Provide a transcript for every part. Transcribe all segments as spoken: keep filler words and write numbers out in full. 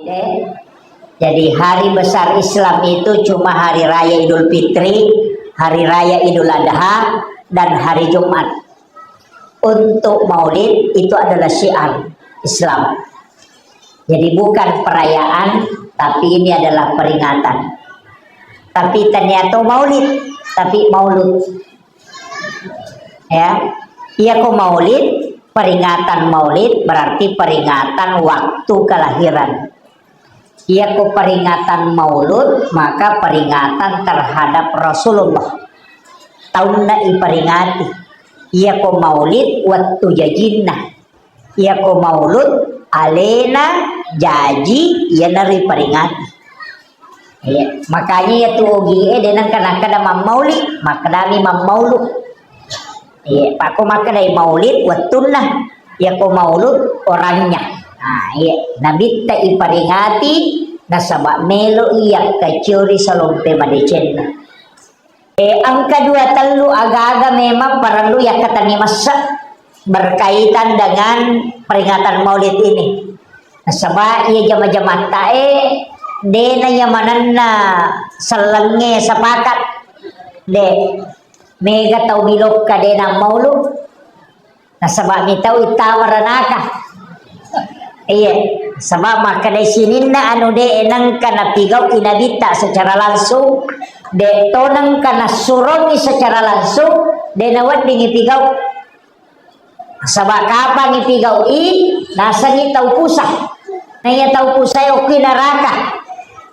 Eh, jadi hari besar Islam itu cuma hari raya Idul Fitri, hari raya Idul Adha, dan hari Jumat. Untuk maulid itu adalah syiar Islam. Jadi bukan perayaan, tapi ini adalah peringatan. Tapi ternyata maulid, tapi maulud. Ya, iya ko maulid, peringatan maulid berarti peringatan waktu kelahiran. Iya ko peringatan maulud, maka peringatan terhadap Rasulullah. Taunna iperingati. Iya ko maulid, wettu jajinna. Iya ko maulud, alena jaji, iyanaro iperingati. Iya, makanya iya tu ogie de nengka nakkeda mammauli, makkedami mammaulu. Iya, pakko makkedai maulid wettunna, iya ko maulud orangnya. Nah, iya, nabitta iperingati nasaba melo iya kacori salompe madecenna. Eh, engka dua tellu aga-aga memang parellu yakkatenni massa berkaitan dengan peringatan maulid ini. Nasaba iya jama-jamatta e, dena iya manenna sellengnge sepakat. De, mega tau bilokka dena maulu. Nasaba mitau ittama ranaka. Iya, saba makkeda sininna anu de nengka napigau i nabitta secara langsung, de to nengka nassurongi secara langsung, de naweddingi pigau. Saba kapang ipigau i, nasengi tau pusa. Naiya tau pusa e okki naraka.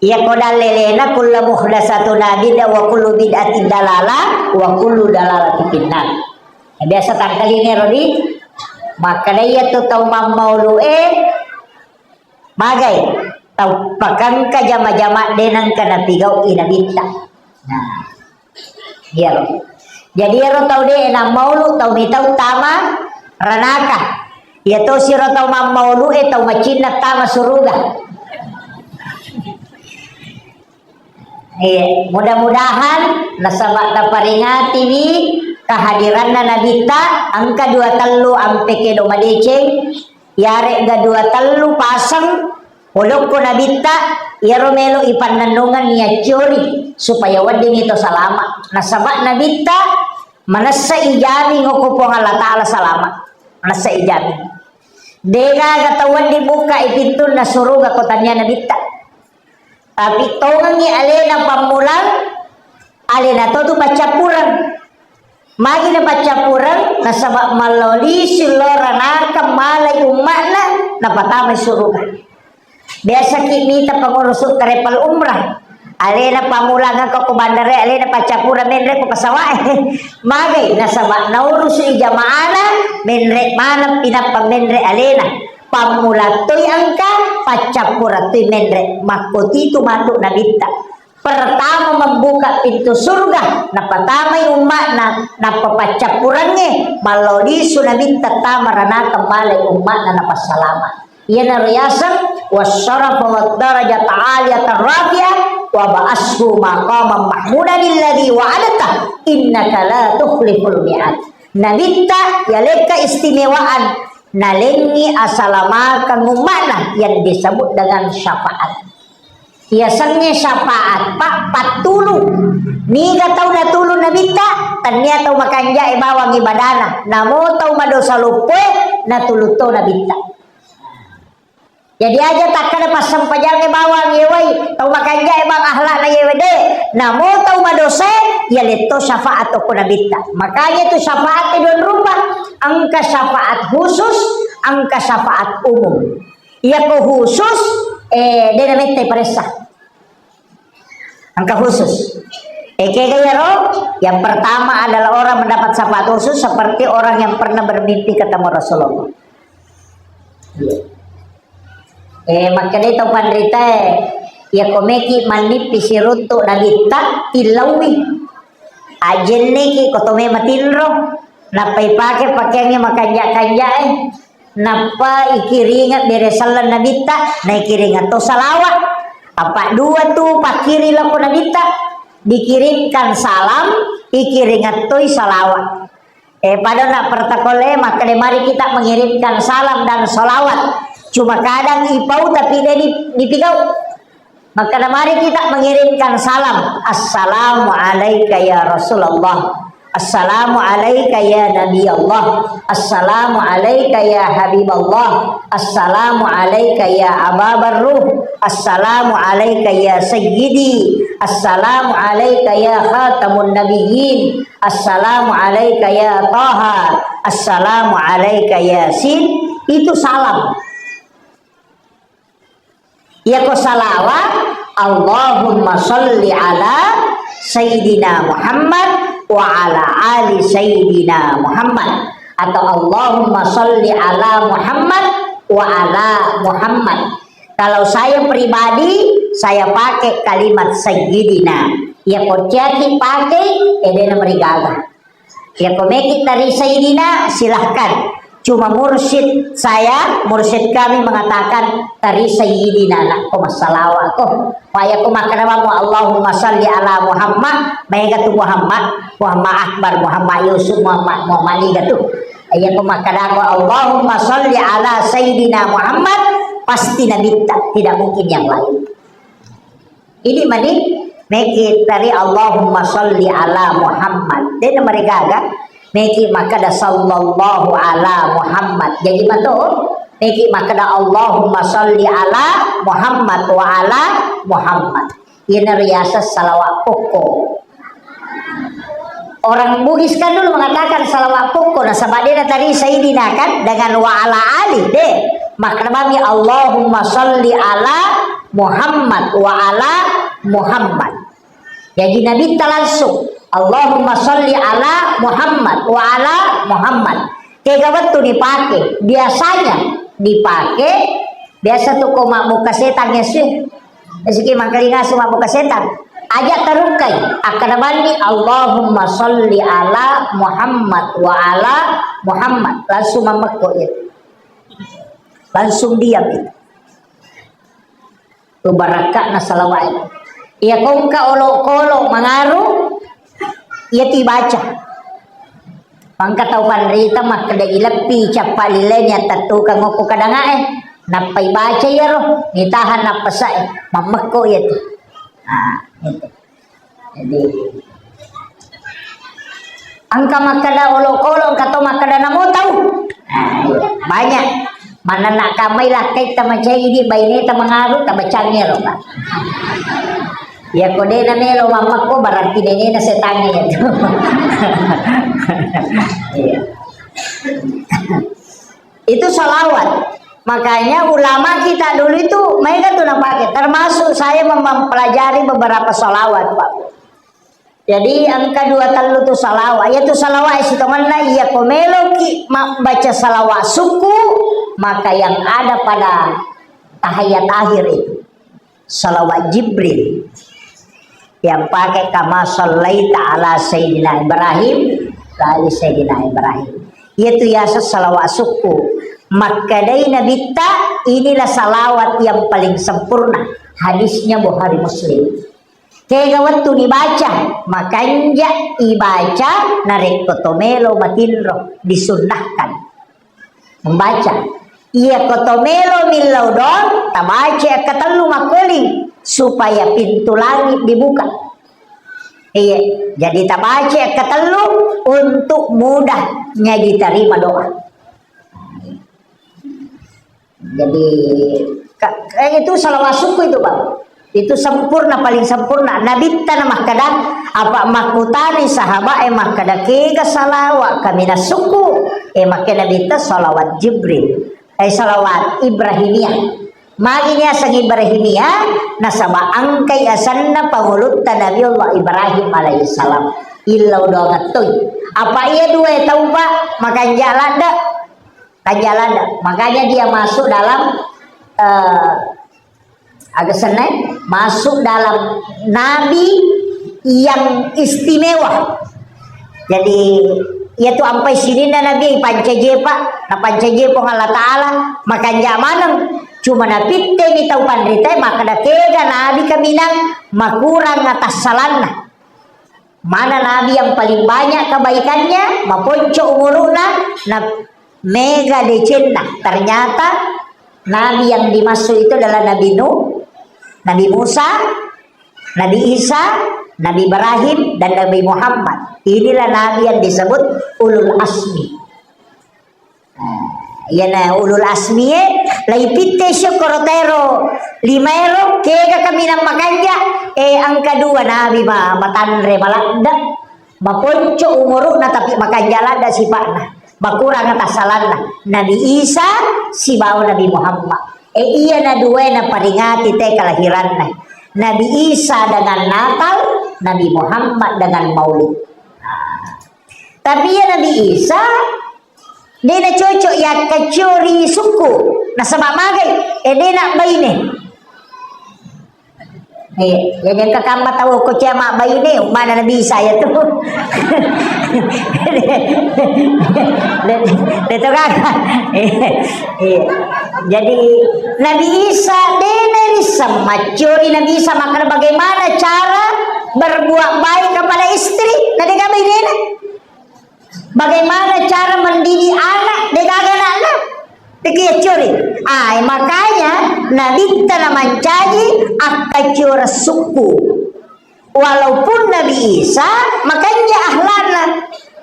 Iya ko dallelena kullu muhdatsatun bid'ah wa kullu bid'atin dalalah wa kullu dalalatin finnar. Biasa tangkalinga ro di, makkeda iya tu tau mammaulu e, magai tau pakengka jama-jama de nengka napigau i nabitta. Nah, iya ro. Jadi iyaro tau de nammaulu tau mitau tama ranaka. Iya tosi ro tau mammaulu e tau macinna tama suruga. Iya, mudah-mudahan nasaba taparingatiwi kehadiranna nabitta, engka dua tellu ampe kedo madeceng, yaregga dua tellu paseng olokko nabitta, iyaro melo ipannennungeng niaccori supaya weddingngi to salama. Nasaba nabitta manessa ijami ngoko Puang Allah Ta'ala salama. Manessa ijami. Degaga tau wedding bukkai pintunna suruga ko tania nabitta. Tapi tongengngi alena pammulang, alena to tu paccappureng. Magi na paccappureng, nasaba malloli sillo ranaka malai umma'na, napatamai suruga. Biasaki mita pengurusu travel umrah. Alena pammulang ko, ko bandara, alena paccappureng menre ko pesawat. Magai, nasaba naurusu i jamaana, menre maneng pinappa menre alena. Pammulang toi engka, paccappureng toi menre. Makkotitu matu nabitta. Pertama membuka pintu surga, napatamai umma'na, nappa paccappurengnge, mallo lisu nabitta tama ranaka malai umma'na napassalama. Iyanaro yaseng wasyarafa wad darajat aliyatan rafi'ah wa ba'ashu maqaman mahmudan alladzi wa'adtah innaka la tukhliful mi'ad. Nabitta yalekka istimewaan nalengngi asalamakeng umma'na yang disebut dengan syafaat. Yasengnge syafaat, Pak, pattulu. Niga tau natulu nabitta? Tennia tau makanjae bawang ibadana. Namo tau madosa loppoe, natulu to nabitta. Jadi aja takkada passempajangnge bawang yewai, tau makanjae bang akhlakna yewe de. Namo tau madosae, yaletto syafaat okko nabitta. Makanya itu syafaat dua rupa. Engka syafaat khusus, engka syafaat umum. Iyako khusus, eh, de nametta paressa. Engka khusus. Eh, kega iyaro? Yang pertama adalah orang mendapat syafaat khusus seperti orang yang pernah bermimpi ketemu Rasulullah. Iya. Eh, makkedai tau panritae, iyako meki mannippi siruntu nabitta, tillaui. Ajenneki ko to me matinro, nappa ipake pakeangnge makanja-kanjae. Nappa ikiringeng bere selleng nabitta, naikiringeng to salawat. Apa dua tu pakkiring lako nabitta, dikirimkan salam, ikiringeng toi salawat. Eh, pada nak protokol, eh, makkeda mari kita mengirimkan salam dan salawat Cuma kadang ipau tapi de' di-, dipigau. Maka mari kita mengirimkan salam. Assalamu alaika ya Rasulullah. Assalamu alaika ya Nabi Allah. Assalamu alaika ya Habib Allah. Assalamu alaika ya Aba Barruh. Assalamu alaika ya Sayyidi. Assalamu alaika ya Khatamun Nabiyyin. Assalamu alaika ya Taha. Assalamu alaika Yasin. Itu salam. Iyako salawat, Allahumma sholli ala Sayyidina Muhammad wa ala ali Sayyidina Muhammad. Atau Allahumma sholli ala Muhammad wa ala Muhammad. Kalau saya pribadi, saya pakai kalimat Sayyidina. Iyako ciaki pakai, eh, de' namarigaga. Iyako meki tari Sayyidina, silahkan. Cuma mursyid saya, mursyid kami mengatakan, tari Sayyidina, nakko massalawa ko. Payako makkeda mamo, Allahumma salli ala Muhammad, maega tu Muhammad, Muhammad Akbar, Muhammad Yusuf, Muhammad, Muhammad niga tu. Iyako makkedako, Allahumma salli ala Sayyidina Muhammad, pasti Nabitta, tidak mungkin yang lain. Ini mani, meki tari Allahumma sholli ala Muhammad. De' namarigaga, meki makkeda sallallahu ala Muhammad. Jadi mato, meki makkeda Allahumma sholli ala Muhammad wa ala Muhammad. Ini riasa salawat pokok. Orang Bugis kan dulu mengatakan salawat pokok, nasaba de' natari Sayyidina kan, dengan wa ala ali, de'. Makna mami Allahumma salli ala Muhammad wa ala Muhammad. Jadi Nabitta langsung, Allahumma salli ala Muhammad wa ala Muhammad. Kega wettu dipake? Biasanya dipake, biasa tu ko mabbuka setang ya sih. Siki mangkalinga su mabbuka setang. Aja tarukkai. Akkada banni, Allahumma salli ala Muhammad wa ala Muhammad. Langsung mammekko itu. Langsung diam itu. Barakka'na salawat. Iya kongka olokolo mangaru, iya tibaca. Pangka tau panrita makkeda ileppi cappa lileni attettukeng okko kadangae. Nappa ibaca iyaro, nitahan nappasae, mammekko iya tu. Nah, itu. Jadi, engka makkeda olokolo, engka to makkeda namo tau. Nah, iya. Banyak. Manenna kamai lakkai tamacai di baineta mangaru, tabacangngi ero, Pak. Ya, ko de namelo mammekko, berarti nenena setangnge ya. Iya. Itu salawat. Makanya ulama kita dulu itu maega tu napake. Termasuk saya mem-, mempelajari beberapa salawat, Pak. Jadi engka dua tellu tu salawat. Yaitu salawat sitongenna iya ko meloki mabbaca salawat sukku, maka yang ada pada tahiyat akhir itu. Salawat Jibril yang pakai kama sallaita ala Sayyidina Ibrahim, ala Sayyidina Ibrahim. Yaitu yasa salawat sukku. Makkedai Nabitta, inilah salawat yang paling sempurna. Hadisnya Bukhari Muslim. Kega wettu dibaca, makanja ibaca narekko tomelo matinro, disunnahkan. Membaca. Iya ko tomelo millau doang, tabaca akkatellu makkuling supaya pintu langit dibuka. Iya, jadi tabaca akkatellu untuk mudahnya diterima doa. Jadi, ka-, eh, itu salawat sukku itu, Bang. Itu sempurna, paling sempurna. Nabitta na makkeda, apa makkutani sahabat e makkeda, kega salawat kaminang sukku? Eh, makkeda Nabitta salawat Jibril. Eh, salawat Ibrahimiyah. Magi ni aseng Ibrahimiyah, nasaba engkai asenna pangulutta Nabi Allah Ibrahim alaihissalam. Illau doang ettoi. Apa iya dua tau, Pak? Makanja ladde. Kanja ladde. Makanya dia masuk dalam, eh, aga senna, masuk dalam nabi yang istimewa. Jadi, iya tu ampai sininna nabi pancajepa, na pancajepa Allah Ta'ala, makanja maneng. Cuma napitte mi tau panrita, makkeda kega nabi kaminang makurang atassalanna. Mana nabi yang paling banyak kebaikannya, maponco umuruna, na mega decenna. Ternyata Nabi yang dimaksud itu adalah Nabi Nuh, Nabi Musa, Nabi Isa, Nabi Ibrahim, dan Nabi Muhammad. Inilah nabi yang disebut ulul azmi. Nah, iyana ulul azmi e, laipitte syukur tero lima ero, kega kaminang makanja, eh, angka dua nabi ma-, matanre maladda. Maponco umuru'na tapi makanja ladda sipa'na. Makurang tassalanna. Nabi Isa sibawa Nabi Muhammad. E, iyana duwae naparingati te kelahiranna. Nabi Isa dengan Natal, Nabi Muhammad dengan Maulid. Tapi iya Nabi Isa, de nacocok yakkaciori sukku. Nasaba magai, e, de nabbaine. Iya, jadi engka kamma tau ko cia mabbaine, mana Nabi Isa ya tu. De, de to gaga. Iya. Jadi Nabi Isa de narisseng macciori Nabi Isa, makkeda bagaimana cara berbuat baik kepada istri, na de gaga bainena. Bagaimana cara mendidik anak, de gaga anakna? Deki accori. Ah, makanya Nabitta namancaji akkacioreng sukku. Walaupun Nabi Isa makanja ahlakna,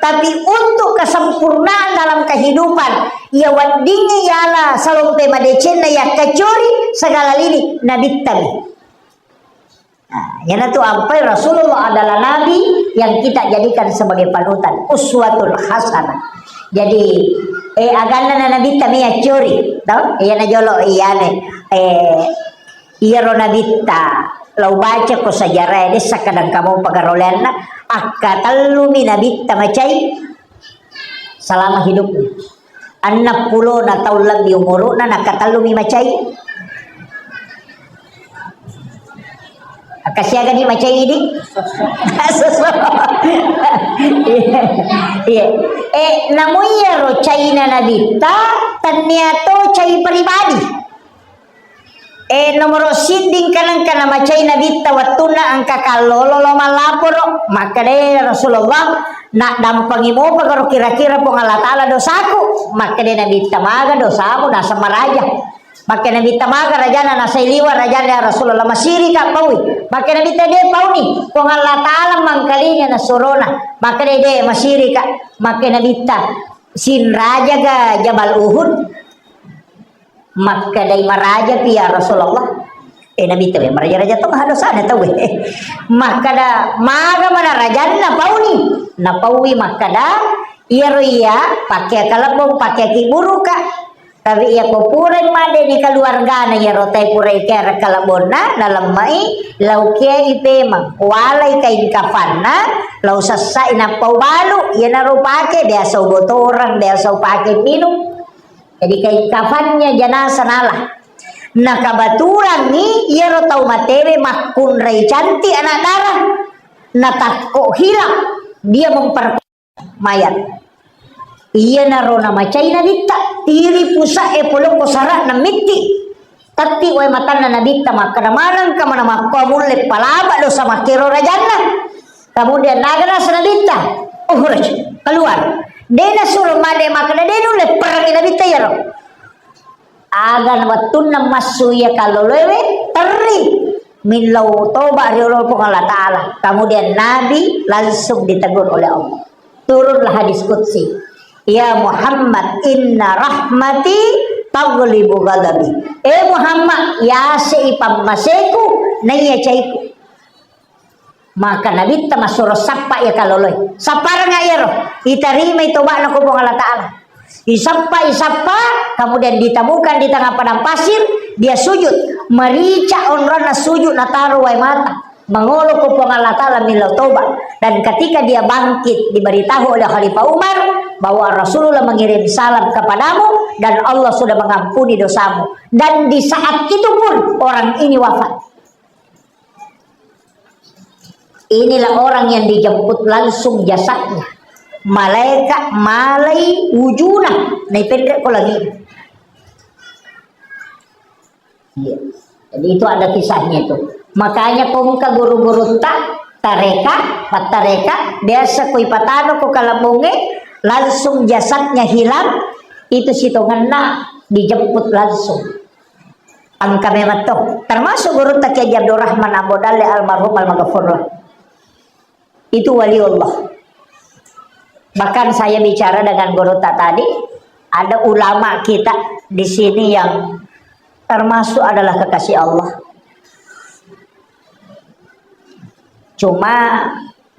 tapi untuk kesempurnaan dalam kehidupan, iya weddingngi yala salompe madecenna yakkaciori segala lini, Nabittami. Nah, iyanatu ampai Rasulullah adalah nabi yang kita jadikan sebagai panutan, uswatul hasanah. Jadi, eh, aganna na Nabitta mi accori, to? Iyana jolo iyane, eh, iyaro Nabitta, lau baca ko sejarah, dessa kadang kamu pagaroleanna, akka tellumi Nabitta macai, selama hidupnya. Enneng pulona taung lebbi umuru'na, nakatellumi macai. Akkasiagani macai idi? Iya. Iya. Eh, namu iyaro caina Nabitta, tennia to cai pribadi. Eh, nomoro sidding kanengka namacai Nabitta wettunna engka kallolo lao mallaporo, makkeda Rasulullah, naddampengi mopa garo kira-kira Puang Allah Ta'ala dosaku, makkeda Nabitta maga dosamu naseng maraja. Makkeda Nabitta maga rajana nasai liwa rajana ya Rasulullah, masirika paui. Makkeda Nabitta de pauni, Puang Allah Ta'ala mangkalinga nasurona, makkeda de masirika, makkeda Nabitta sinrajaga Jabal Uhud. Makkedai, "Marajapi ya Rasulullah." Eh, Nabitta, "Maraja-raja tong ha dosana tauwe." Makkeda, "Maga mana rajanna pauni?" Napaui makkeda, "Iyaro iya pakkea kalebbong, pakkea kiburuka. Tapi iya ko purai madeni keluargana iyaro tai purai kera kalebbonna, nalemmai, lau kiai pemang, walai kain kafanna, lau sassai nappa ubalu, iyanaro pake, biasa ubotoreng, biasa upake minung." Jadi kain kafannya jenazah nala. Nah, kebetulan nih, iyaro tau matewe makkunrai cantik anak darah. Natakko hilang, dia memper mayat. Iyanaro namacai Nabitta, tiri pusa'e polokko sara'na mitti. Tatti wae matanna Nabitta, makkeda, "Manengka mana makkoa mulle palaba dosa makkero rajanna?" Kemudian naga nasa Nabitta, "Ukhruj, keluar." De nasuro made makkeda, de nulle perangi Nabitta iyaro. Aga wettunna massu iya kalloloewe, terri millau toba ri olona Puang Allah Ta'ala. Kemudian Nabi langsung ditegur oleh Allah. Turunlah hadis qudsi. "Ya Muhammad, inna rahmati taghlibu ghadabi." Eh Muhammad, yasei pammaseku, naiya caiku. Maka Nabitta massuro sappa iya kaloloi. Sappareng iyaro. Itarimai toba'na ko Puang Allah Ta'ala. Isappa, isappa, kemudian ditemukan di tengah padang pasir, dia sujud. Merica onronna sujud, nataro wae mata. Mangolo ko Puang Allah Ta'ala millau toba. Dan ketika dia bangkit, diberitahu oleh Khalifah Umar bahwa Rasulullah mengirim salam kepadamu dan Allah sudah mengampuni dosamu. Dan di saat itu pun orang ini wafat. Inilah orang yang dijemput langsung jasadnya. Malaikat malai wujuna, naipenre ko lagi. Iya. Jadi itu ada kisahnya itu. Makanya ko engka guru-gurutta tareka, pattareka, biasa ko ipatano ko kalebbongnge, langsung jasadnya hilang, itu sitongenna dijemput langsung. Engka memang to. Termasuk gurutta Kiai Haji Abdurrahman Ambo Dalle almarhum almaghfurlah. Itu waliullah. Bahkan saya bicara dengan gurutta tadi, ada ulama kita di sini yang termasuk adalah kekasih Allah. Cuma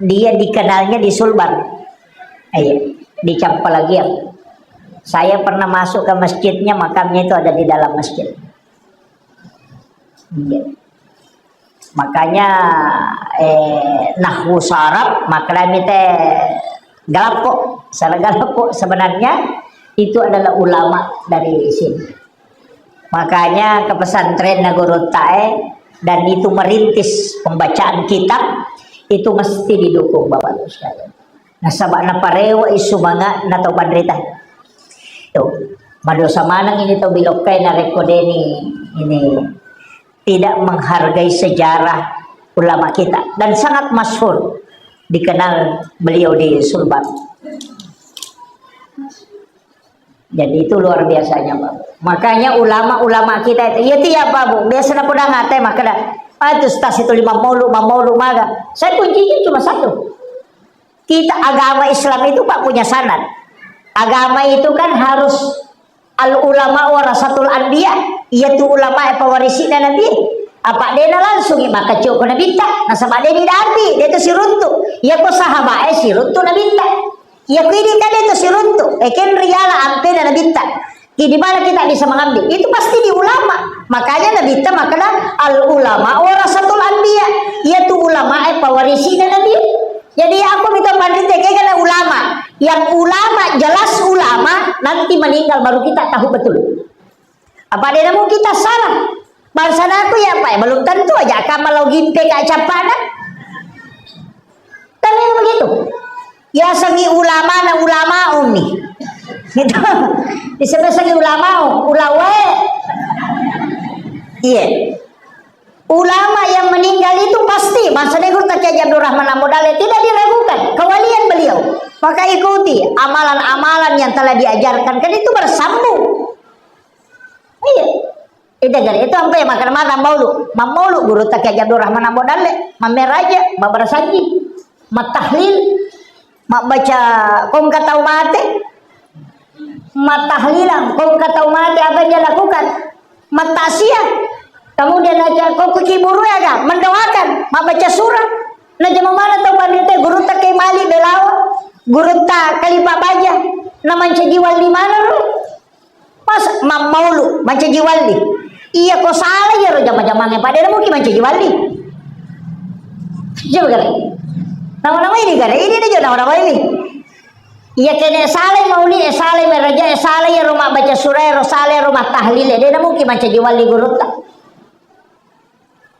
dia dikenalnya di Sulbar. Iya, di Campalagian. Saya pernah masuk ke masjidnya, makamnya itu ada di dalam masjid. Iya. Makanya, eh, nahwu saraf, maknanya teh galappo, salah galappo. Sebenarnya itu adalah ulama dari sini. Makanya ke pesantren Nagoro Tae dan itu merintis pembacaan kitab, itu mesti didukung Bapak Ibu sekalian. Nasaba naparewa isu manga na tau panrita. Tuh, madosa maneng ini tau bilokkai narekko deni ini tidak menghargai sejarah ulama kita dan sangat masyhur dikenal beliau di Sulbar. Jadi itu luar biasanya, Pak. Makanya ulama-ulama kita itu, iya tiap Pak, Bu, biasa na podang ate makkeda, ah, itu stas itu lima maulu, lima maulu maga. Saya kuncinya cuma satu. Kita agama Islam itu, Pak, punya sanad. Agama itu kan harus al ulama warasatul anbiya, iya tu ulama e pewarisina nabi. Apa dena langsung maka coko nabitta, nasaba deni dapi, dia tu siruntu. Iya ko sahabat e siruntu nabitta. Iya, kuidi kan itu siruntu. Eken riala ampena nabitta. Di mana kita bisa mengambil? Itu pasti di ulama. Makanya nabitta makna al ulama warasatul anbiya. Iya tu ulama e pewarisina nabi. Jadi aku minta pandite kegana ulama. Yang ulama jelas ulama nanti meninggal baru kita tahu betul. Apa dena mungkin kita salah? Bangsa aku ya Pak, belum tentu aja kamu lo gipe kak capana. Kan memang begitu. Ya sangi ulama na ulama umi. Gitu. Disebut sangi ulama, ulawe. Iya. Ulama yang meninggal itu pasti, masa negeri tak Abdurrahman Ambo Dalle tidak diragukan kewalian beliau. Maka ikuti amalan-amalan yang telah diajarkan, kan itu bersambung. Iya. Itu gare itu ampe makkeda mata maulu. Mammaulu gurutta Kiai Abdurrahman Ambo Dalle, mammeraja, mabbarasanji, mattahlil, mabbaca kongka tau mate, mattahlilan kongka tau mate apa yang dia lakukan? Mattaksiah. Kemudian aja kongka kiburu ya kan, mendoakan, mabbaca surah. Nah, jama mana tau panrita gurutta Kiai Malik Belawa, gurutta Khalifah Baja, na mancaji wali mana ro? Pas mammaulu mancaji wali. Iya ko salah iyaro jama-jamangnge pada muki mancaji wali. Coba gare. Nama-nama ini gare, ini nih nama-nama ini. Iya kene salai mauli, eh salai meraja, eh salai iyaro mabbaca surah, iyaro salai iyaro mattahlil, eh, de namuki mancaji wali gurutta.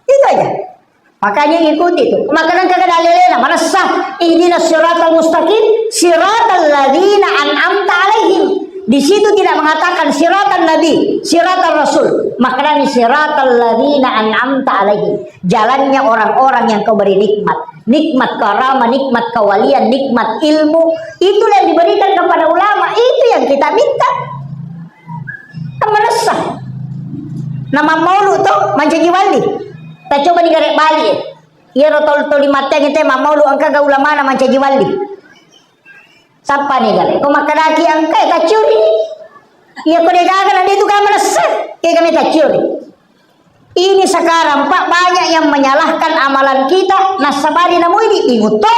Itu aja. Makanya ikuti itu. Maka nengka kada lelena manessa, ihdinas siratal mustaqim, siratal ladzina an'amta alaihim. Di situ tidak mengatakan siratal nabi, siratal rasul. Maknanya siratal ladzina an'amta alaihim. Jalannya orang-orang yang kau beri nikmat. Nikmat karama, nikmat kawalian, nikmat ilmu. Itulah yang diberikan kepada ulama. Itu yang kita minta. Kan manessa. Nama maulu to mancaji wali. Kita coba ni gare bali. Iyaro tau, tau limatteng ite mammaulu engka ga ulamana mancaji wali. Sappa ni gare. Ko makkadaki engka e tacciuri. Iya ko de gaga na de tu ga manessa. Ke kami tacciuri. Ini sekarang Pak banyak yang menyalahkan amalan kita nasabari namui di bingutto.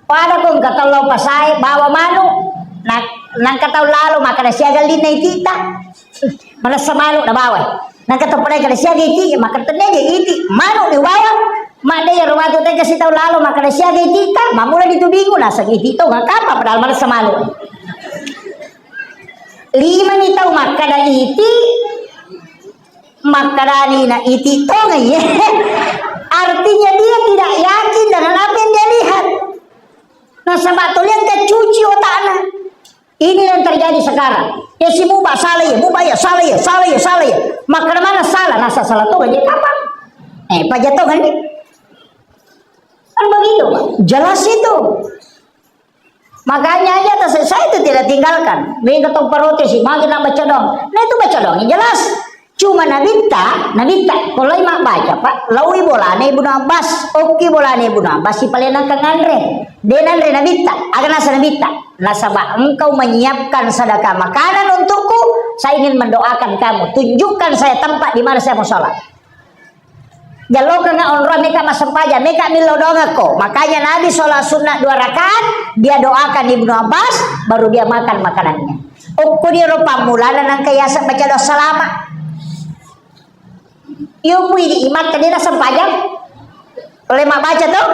Pada ko engka tau lao pasae bawa manu. Na, nangka tau lalo makkada siaga linna itita. Manessa manu nabawa. Nangka tau padai kada siaga iti, makkada tennia je iti. Manu ni bawa. Madde ya rumah tu tega si tau lalo makkada siaga itita. Mamula ditubingu naseng iti to ngakapa padahal manessa manu. Lima ni tau makkada iti, makkadanina iti tongeng ye. Artinya dia tidak yakin dengan apa yang dia lihat. Nasaba tuli engka cuci otakna. Ini yang terjadi sekarang. Ya si muba salah ya, muba ya, salah ya, salah ya, salah ya. Makkada mana salah, nasa salah tongeng je kapang. Eh, paja tongeng ni. Kan begitu, Pak. Jelas itu. Makanya aja tas saya itu tidak tinggalkan. Minggu tong protes, magi nak baca doang. Nah itu baca doang, yang jelas. Cuma Nabitta, Nabitta, ko lao i mabbaca, Pak, laoi bolana Ibnu Abbas, okki bolana Ibnu Abbas, sipalenakang anre. De nanre Nabitta, aga nasa Nabitta? Nasaba engkau menyiapkan sedekah makanan untukku, saya ingin mendoakan kamu. Tunjukkan saya tempat di mana saya mau sholat. Jallokanga onrong meka massempajang, meka millau doangekko. Makanya Nabi sholat sunnah dua rakaat, dia doakan Ibnu Abbas, baru dia makan makanannya. Okko diro pammulana nangka yaseng baca doa salama. Iyo pui di imam tadi nasempajang. Oleh mak baca to?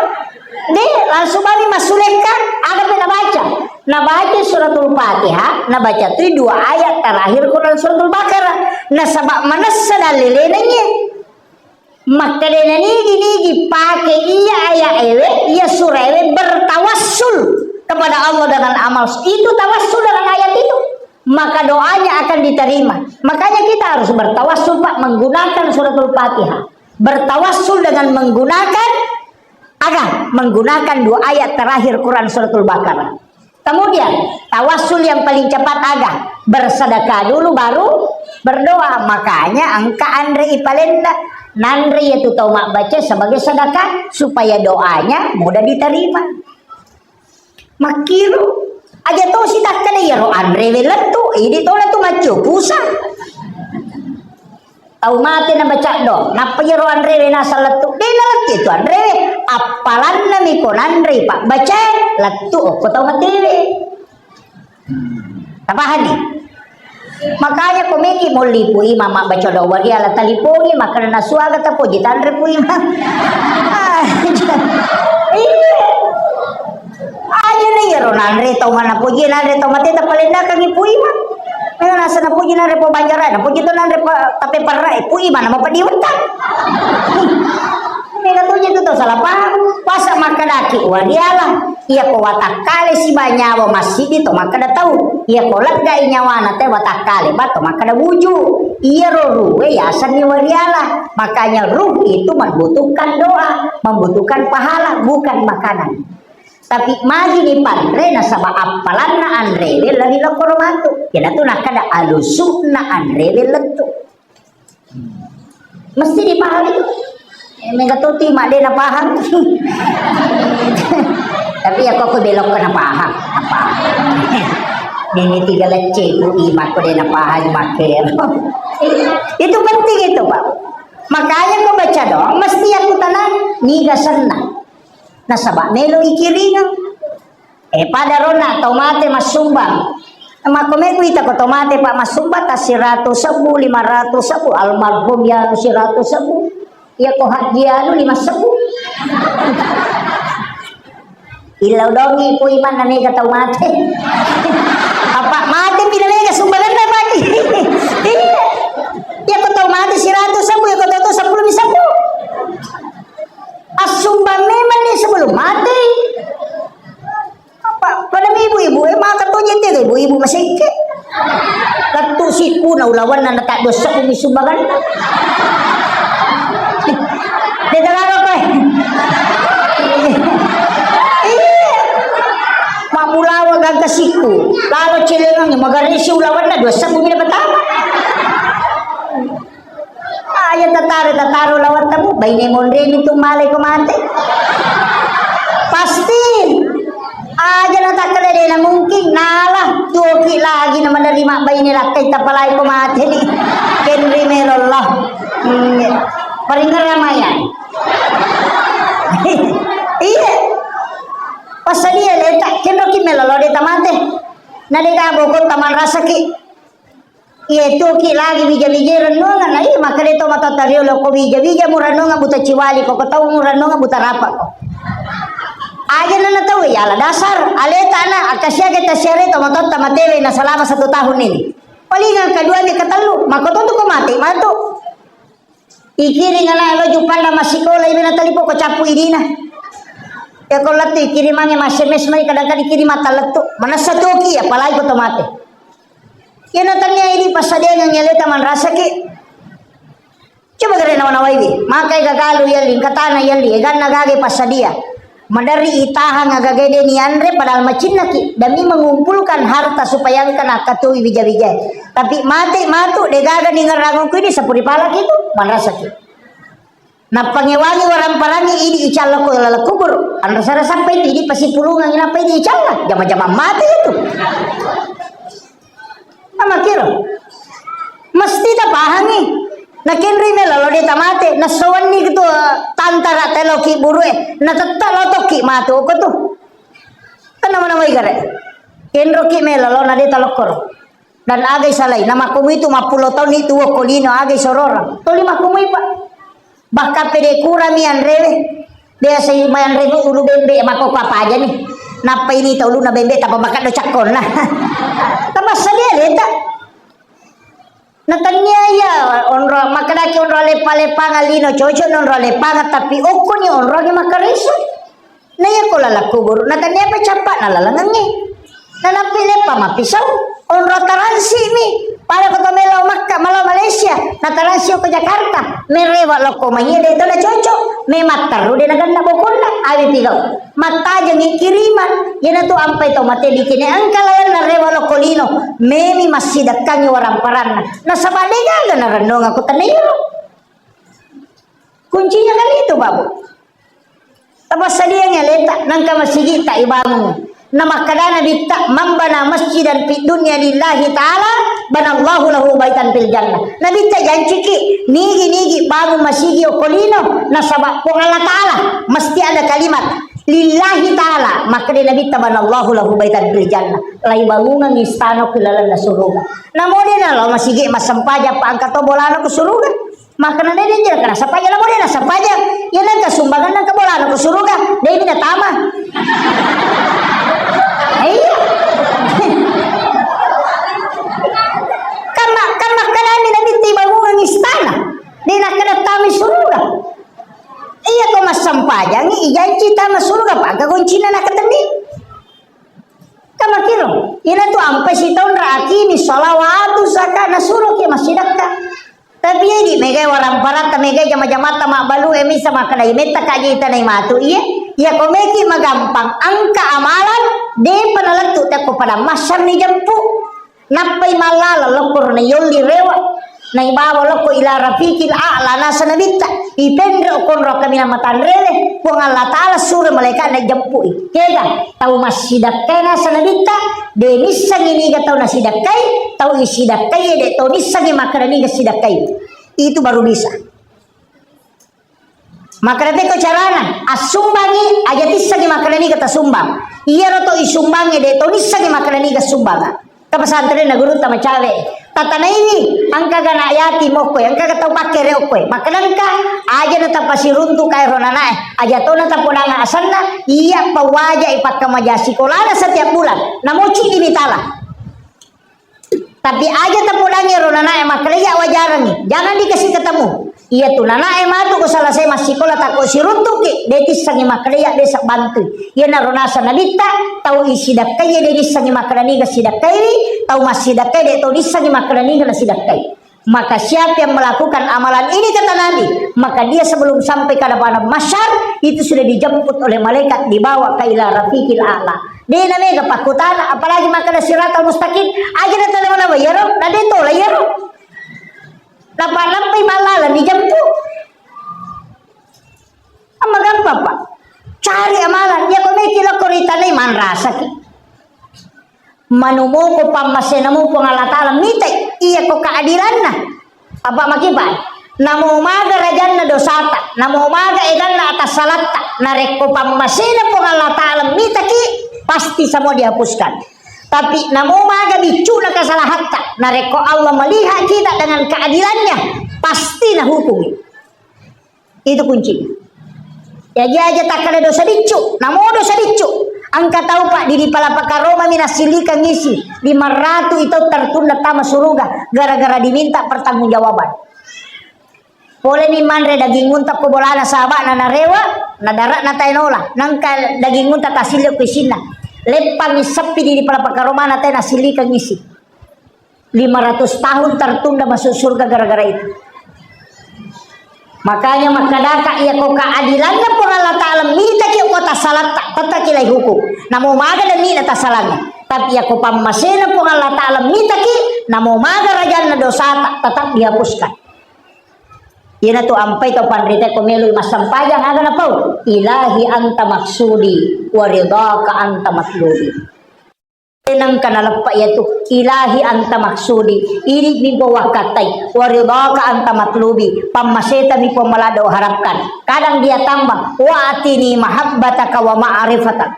De, langsung mami massulekka, ada pe nabaca. Nabaca suratul Fatihah, nabaca tu dua ayat terakhir Quran suratul Baqarah. Nasaba manessa dallelenna iye. Makkedana nigi-nigi pake iya ayat ewe, iya surah ewe bertawassul kepada Allah dengan amal. Itu tawassul dengan ayat itu. Maka doanya akan diterima. Makanya kita harus bertawassul, Pak, menggunakan suratul Fatihah. Bertawassul dengan menggunakan, aga, menggunakan dua ayat terakhir Quran suratul Baqarah. Kemudian, tawassul yang paling cepat aga, bersedekah dulu baru berdoa. Makanya engka anre ipalenna, nanre iya tu tau mabbaca sebagai sedekah supaya doanya mudah diterima. Makkiro aja to sitakkana iyaro anrewe lettu, idi tona tu maccio pusa. Tau mate nabaca do, nappa iyaro anrewe naseng lettu, de nalettu itu anrewe, appalanna miko nanrei pabbacae lettu okko tau matewe. Tapahani? Makanya ko meki molli Pu Imang mabbaca doa wariala talipongi, makkeda nasuaga tapoji tanre Pu Imang. Iya. Ayo na iyaro nanre tau mana poji nanre tau mate tapalennakangi Pu Imang. Mega nasa napoji nanre po banjarana, poji to nanre pa, tape parra e Pu Imang nama padiwetta. Mega toji tu tau salah paham. Pasa makkedaki wariala. Iyako watakkale siba nyawa massiddi to makkeda tau, iyako leggai nyawana te watakkale ba to makkeda wuju. Iyaro ruwe yasenni wariala. Makanya ruh itu membutuhkan doa, membutuhkan pahala, bukan makanan. Tapi magi ni panre nasaba appalanna anrewe lari lokoro matu. Iyanatu nakkeda alusu'na anrewe lettu. Mesti dipahami tu. Eh, mega tuti mak de napaham. Tapi ya kok belok kena paham. Apa? Ini tiga lecce ku imak ko de napaham makke. Itu penting itu, Pak. Makanya ko baca doang mesti aku tenang, niga senang. Nasaba melo ikiringang. Eh, pada rona tau mate massumbang. Makko me kuita ko tau mate, Pak, massumbang ta siratu sebbu, lima ratu sebbu, almarhum ya siratu sebbu. Iya ko hajji anu lima sebbu. Illau dongi Pu Imang na mega tau mate. Apa mate pina mega sumbanganna, Pak? Iya. Iya ko tau mate siratu sebbu, iya ko tau sepuluh mi sebbu. Assumbang memang ni sebelum mate. Apa? Pada ibu-ibu, eh, maka to jente ke ibu-ibu masekke. Lettu sikku na ulawanna na tak dosa umi sumbangan. Dia terlalu apa? Iya. Mamulawa gangka sikku. Lalu celengang magarisi ulawanna dosa umi na pertama. Aja tataro, tataro lawattamu, baine monreni tu male ko mate. Pasti. Aja na takkeda de na mungkin, nala tuoki lagi na menerima baine lakkai tapalai ko mate ni. Kenri melollah. Hmm. Paringerang maya. Iya. Passadia leta, kenroki melolo de tamate. Na de gaboko taman rasaki. Iya, tuoki lagi wija-wijai rennuangeng. Nah, iya, makkeda to matotta riolo ko wija-wija mu rennuangeng buta ciwali ko, ko tau mu rennuangeng buta rapa ko. Aja na tau ya ala dasar, aleta na, akkasiaga tasiare to matotta matewe na selama satu tahun ini. Palingan kedua ni ketellu, makko to tu ko mate, matu. Ikiring ana lo jupanna massikola, ibe na talipo ko cappu idina. Ya ko lettu ikirimangnge ma S M S mai, kadang-kadang ikiring mata lettu. Manessa toki, apalagi ko to mate. Iyana tennia idi passadiangengngi aleta manrasaki. Coba gare nawa-nawaiwi, makai gagalu yelli, engka tana yelli, eganna gage passadia. Maderri itahang agaga de nianre padahal macinnaki demi mengumpulkan harta supaya engka nakkatui wija-wija. Tapi mate matu degaga ningerrangku ini sepuri palaki itu manrasaki. Nappangewangi waramparangi idi icalla ko laleng kubur. Anrasa-rasa apa itu idi pasipulungang apa idi icalla. Jama-jama mate itu. Amakiro. Mesti tapahangi. Nakenroi melo lo de tamate. Nasowanni ketua tantara telo ki buru e. Natetta lo tokki matu ko tu. Kan nama-nama igare. Kenro ki melo lo na de talokkoro. Dan agai salai. Nama komu itu mappulo tahun itu ko lino agai sorora. Toli makomu ipa. Bahkan pede kurami anrewe. Biasa i mai anre ulu bembe mako apa aja nih. Nappa ini tau uluna bembe tapa makat do cakkonna. Tapa sadia leta. Natannia iya onro makadaki onro lepa-lepanga lino cocok onro lepanga tapi okko ni onro ni makareso. Na iya ko laleng kubur natannia apa cappa na lalengengi. Nanappi leppa mappisau, onro taransi mi. Pada ko to melo Makka, malo Malaysia, nataransi ko Jakarta, merewa lokko maiya de to na cocok, me matteru de naganna bokonna, awi pigau. Mattajengi kiriman, yana tu ampai to mate dikine engka lalenna rewa lokko lino, memi massidekkangi waramparanna. Nasaba de gaga narennonga ko taniro. Kuncinya kan itu, Babu. Tapassadiangngi aleta, nangka masigitta ibangung. Namakkadana Nabitta, "Man bana masjidan fid dunya lillahi ta'ala, banallahu lahu baitan fil jannah." Nabitta janciki, nigi-nigi bangun masigi okko lino, nasaba Puang Allah Ta'ala, mesti ada kalimat, "Lillahi ta'ala." Makkeda Nabitta, "Banallahu lahu baitan fil jannah." Lai bangungang istana ku lalenna suruga. Namo de nalo masigi massempajang pa engka to bolana ku suruga. Makkeda de, de, de, nasapajang, namo de nasapajang. Iya nengka sumbangan nengka bolana ke suruga. De mi natama. Iya. Kan ma-, kan makkedani Nabitta bangungang istana. De nakkeda tama suruga. Iya ko massempajangi, ijanci tama suruga, pa engka goncinna nakatenni. Kamakiro, ina tu ampai sitaung ra akimi sholawatu zaka nasuro ki massidakka. Tapi iya di megai waramparatta, megai jama-jamatta mabbalu e misa makkeda metta kaji tanai matu iye. Iya ko meki magampang engka amalan depa nalettu tekko pada massar ni jeppu. Nappai mallala lokkoro na yolli rewa. Naibawa lokko ila rafiqil a'la nasa Nabitta. Ipenre okkonro kaminang matanrere. Puang Allah Ta'ala suro malaikatna jempui. Kega tau massidakkai nasa Nabitta. De nissengi niga tau nasidakkai. Tau isidakkai de tau nissengi makkeda niga sidakkai. Itu baru bisa. Makkeda pekko carana, assumbangi aja tissengi makkeda niga tasumbang. Iyaro to isumbangi de to nissengi makkeda niga sumbanga. Ke pesantren na guru tama cawe. Tatanaiwi, engka ga anak yatim okkoe, engka ga tau pakkere okkoe. Makkeda engka, aja na tapasiruntu kae ro nanae. Aja to na tapodanga asenna, iya pawaja ipakkamaja sikolana setiap bulan. Namoci dimitala. Tapi aja tapodangi ro nanae makkelea wajarangi, jangan dikasih ketemu. Iya tu nanae matu ko selesai massikola takko siruntuki, de tissengi makkelea de sabbantui. Iya naro nasa Nabitta, tau isidakkai de nissengi makkeda niga sidakkaiwi, tau massidakkai de tau nissengi makkeda niga nasidakkai. Maka siapa yang melakukan amalan ini kata Nabi, maka dia sebelum sampai ke hadapan masyar itu sudah dijemput oleh malaikat dibawa ke ila rafiqil a'la. De na mega pakkutana, apalagi makkeda siratal mustaqim, aja na tana mana iyaro, na de tola iyaro. Napa nampai mallala ni jampu. Amma gampang, Pak. Cari amalan, iya ko meki lokko ritanai manrasaki. Manumoko pammasena mu Puang Allah Ta'ala mitai, iya ko keadilanna. Apa makipa? Namo maga rajanna dosata, namo maga edanna atas salatta, narekko pammasena Puang Allah Ta'ala mitaki, pasti semua dihapuskan. Tapi namo maga biccu'na kesalahatta, narekko Allah melihat kita dengan keadilannya, pasti nahukungi. Itu kunci. Jaji aja takkeda dosa biccu, namo dosa biccu. Engka tau, Pak, di, di Palapa Karomami nassilikang isi, lima ratu itu tertunda tama suruga gara-gara diminta pertanggungjawaban. Pole ni manre daging unta ko bolana sahabatna narewa, nadara'na tae nola. Nangka daging unta tasilli ko isinna. Leppang seppi di, di Palapa Karomana tae nassilikang isi. Lima ratus tahun tertunda masuk surga gara-gara itu. Makanya makkadaka iya ko keadilanna Puang Allah Ta'ala mitaki ko Tasalatta, tetap ki lai hukum. Namo maga demi na tasalangnge. Tapi yako pammasena Puang Allah Ta'ala mitaki, namo maga rajanna dosata, tetap dihapuskan. Iyanatu ampai tau panrita ko meloi massempajang aga napau. Ilahi anta maksudi, wa ridhaka anta matlubi. Nengka naleppa iyatu, ilahi anta maksudi, idi mi Puang wakkattai, wa ridhaka anta matlubi, pammaseta mi Puang maladde uharapkan. Kadang dia tambah, wa atini mahabbataka wa ma'rifatak.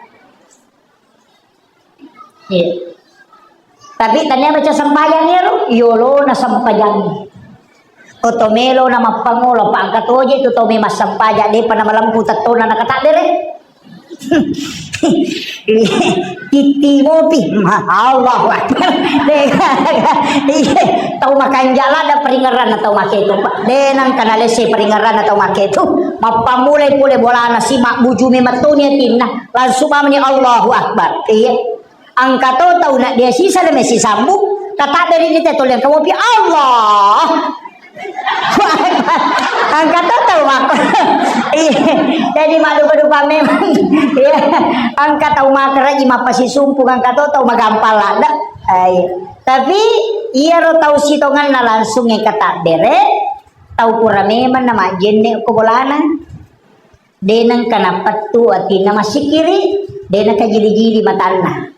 Iya. Tapi tania baca sempajang ero, yolona sempajang. Ko to melo na mappangolo, pa engka toje tu to me massempajang, depa na malempu tettona na kataddere. Titti mopi. Ma-, Allahu Akbar. De-, iya, tau makanja ladda peringeranna tau maketu, Pak. De nengka nalesse peringeranna tau maketu. Mappammulai pole bolana si mabbuju memettoni atinna. Langsung mamani Allahu Akbar. Iya. Engka to tau na dia sisa le mesi sambu, katadderi ni te toliang kamopi, Allah. Engka to tau mako. Iya. Jadi madupa-dupa memang. Iya. Engka tau makaraji mappasisumpung, engka to tau magampang ladde. Eh, iya. Tapi iyaro tau sitonganna langsung e kataddere, tau pura memang na majjenne ko bolana. De nengka napettu atinna massikiri, de nakajili-jili matanna.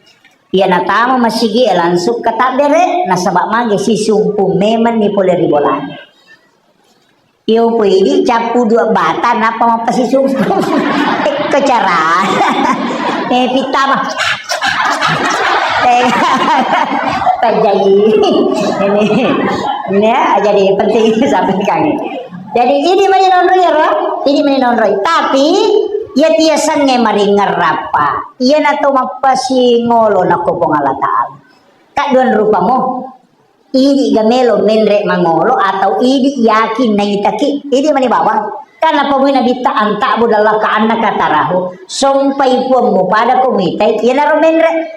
Iya natama massigi e langsung kataddere, nasaba mage sisumpung memenni pole ri bolana. Iyo ko idi cappu dua bata, nappa mappasisumpung. Ekko cara. Eh, pitama. Eh, terjadi. Ini, ini ya, jadi penting sampaikan. Jadi, ini mani nonroi ro, ini mani nonroi. Tapi, iya tiasengnge maringerrappa. Iya nato mappasingolo nako Puang Allah Ta'ala. Kadduan rupa mo. Idi ga melo menre mangolo atau idi yakin naitaki. Idi mani bawang. Karena pemui Nabitta, "Anta budallah ka annaka tarahu." Sompai puammu pada ko muitai, iyanaro menre.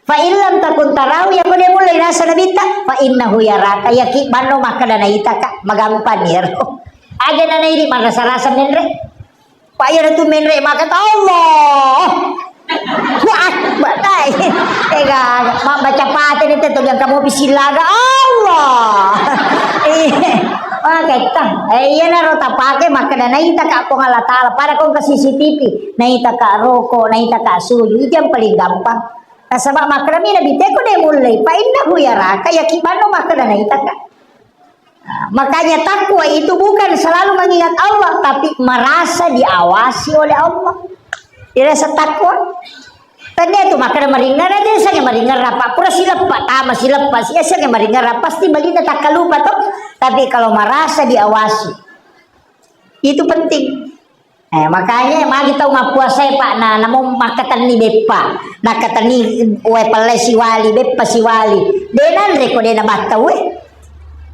Fa in lam takun tarahu, yako de mulle nasa Nabitta, fa innahu yaraka, yaki banno makkeda naitaka, magampang iyaro. Aja nanaidi marasa-rasa menre. Pa iyaro tu menre makkeda, Allah. Wah, batai. Ega, ma-, baca pate ni te, to yang kamu pisillaga, Allah. Eh, maketta. Eh, iyanaro tapake makkeda naitaka Puang Allah Ta'ala, pada kong ke C C T V, naitaka roko, naitaka suju, itu yang paling gampang. Nasaba makkedami Nabitta, ko de mullei, fa innahu yaraka, yaki banno makkeda naitaka. Nah, makanya takwa itu bukan selalu mengingat Allah, tapi merasa diawasi oleh Allah. Dirasa takwa. Tania tu makkeda maringerra, dia sange maringerra, Pak. Pura sileppa, tama sileppa, sia sange maringerra, pasti balinna takkalupa to. Tapi kalau merasa diawasi, itu penting. Eh, makanya magi tau mappuasae, Pak, na, namo makkatenni beppa, nakkatenni wae pelle siwali, beppa siwali. De nanre ko de nabattau e.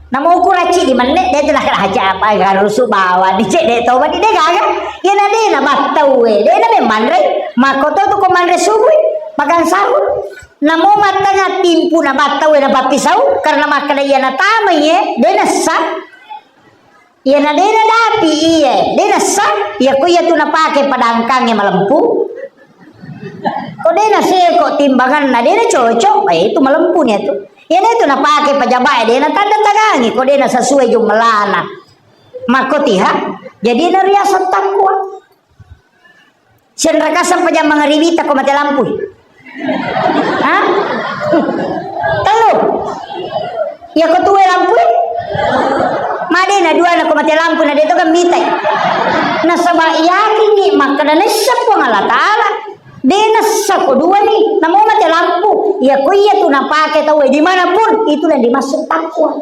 Namo ukuracci di menne, de tu nakkeda haja apa, garusu bawang, di cedde to, mani de gaga. Iya na de nabattau e, de na memmanre, makko to tu ko manre subuh, makan sahur. Namo mattenga timpu nabattau e napappisau, karena makkeda iya natamai e, de nassa. Iya na de nadapi iye, de nassa, iya ko iya tu napake padangkangnge malempu. Ko de naseko timbanganna, de nacocok, eh, itu malempu ni tu. Iya na itu napake pajaba e, de natanda tangangi, ko de nasasue jumlana. Makko tiha, jadi nariaseng takwa. Senrakasang pajang mangaribita ko mate lampu. Hah? Tellu. Iya ko tuwe lampu. Made na dua na ko mate lampu na de to kan mitai. Nasaba yakin ni makkeda nessa Puang Allah Ta'ala. De nessa ko dua ni. Namo mate lampu. Iya ko iya tu napake tau e dimanapun. Itulah dimaksud takwa.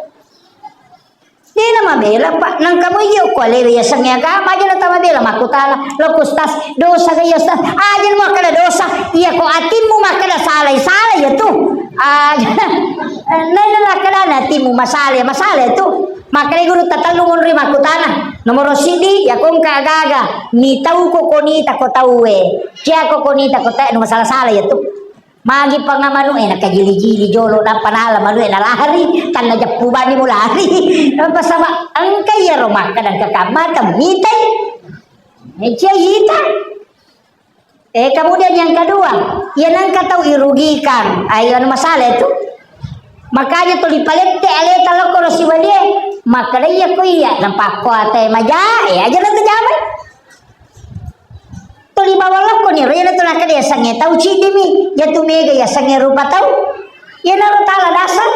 Dena mabela, Pak. Nangka mo iyo ko alewe yasengnge agama aja na tamabela makkutana. Lo ku Ustaz, dosa ga iya Ustaz? Aja mo makkeda dosa. Iya ko atimmu makkeda salai, salai ya tu. Aja. Nai na makkeda na atimmu masalai, masalai tu. Makkeda guru tatellu monri makkutana. Nomoro sidi, ya ko engka agaga. Mitau ko konita ko tauwe. Cia ko konita ko tauwe, no masalah-salah ya tu. Magi pangamanu e nakajili-jili jolo, nappa nala manu e nalari, tanna jeppu bani mulari. Nappa sama engka iyaro makkeda engka kammata mitai. Meja ita. Eh, kemudian yang kedua, iya nengka tau irugikan, ayo anu masalah itu. Makanya tuli palette aleta lokko ro sibalie, makkeda iya ko iya, napakko ate maja, eh, aja na tajamai. Tuli bawang lokko ni ro, iya na tu nakkeda yasengnge tau ciddimi, iya tu mega yasengnge rupa tau. Iya naro tala dasar.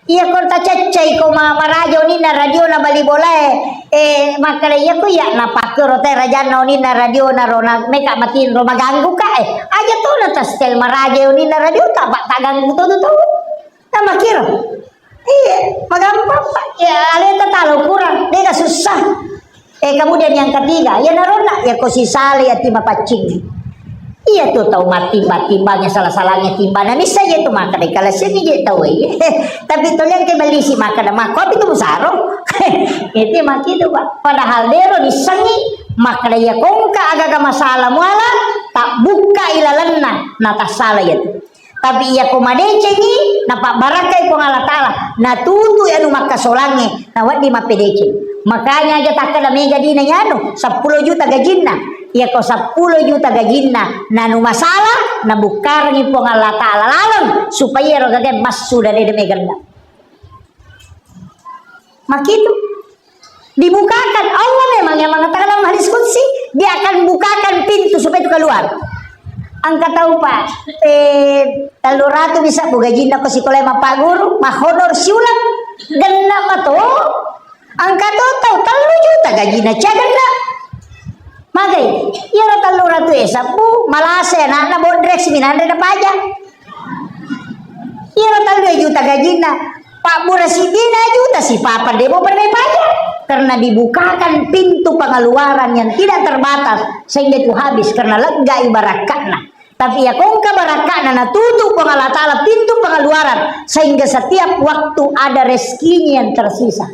Iya ko tacaccai ko ma-, maraja oninna radio na bali bolae, eh, makkeda iya ko iya napakkero te rajanna oninna radio na ro na meka matinro maganggu ka, eh, aja to na tastel maraja oninna radio ta, pa-, taganggu to tu tau. Nah, makkiro. Iya, magampang, Pak. Ya, aleta talo kurang, dega susah. Eh, kemudian yang ketiga, ya naronna, ya ko sisale ya tima paccing. Iya tu tau mattimba-timbangnge, salah-salahnya timbana. Nissa je tu maka dai kala sini je tau, eh. Tapi toliang ke beli si maka da mako itu musaro. Itu maki itu, Pak. Padahal dero nissengi maka da ya kongka agaga masalah muala tak buka ilalenna na tasala ya tu. Tapi iya ko madecengi, napabbarakkai Puang Allah Ta'ala, natutu anu makkasolangnge, nawedding mappedeceng. Makanya aja takkeda mega dina yanu, seppulo juta gajinna. Iya ko seppulo juta gajinna, nanu masalah, nabukkarengi Puang Allah Ta'ala laleng, supaya ero gagae massu dede meganna. Makitu. Dibukakan. Allah memang yang mengatakan dalam hadis qudsi, Dia akan bukakan pintu supaya itu keluar. Engka tau, Pak, eh, tellu ratu bisa bu gajinna ko sikola mappaguru, mahonor siulang, genna mato. Engka to tau tellu juta gajinna, cia genna. Magai, iyaro tellu ratu e sabbu, malase anakna bodrek siminanre na paja. Iyaro tellu juta gajinna, pabbura siddina juta sipapa demo pernah paja. Karena dibukakan pintu pengeluaran yang tidak terbatas sehingga itu habis karena lega ibarakkatna. Tapi ya kongka barakkatna natutup Puang Allah Ta'ala pintu pengeluaran sehingga setiap waktu ada rezekinya yang tersisa.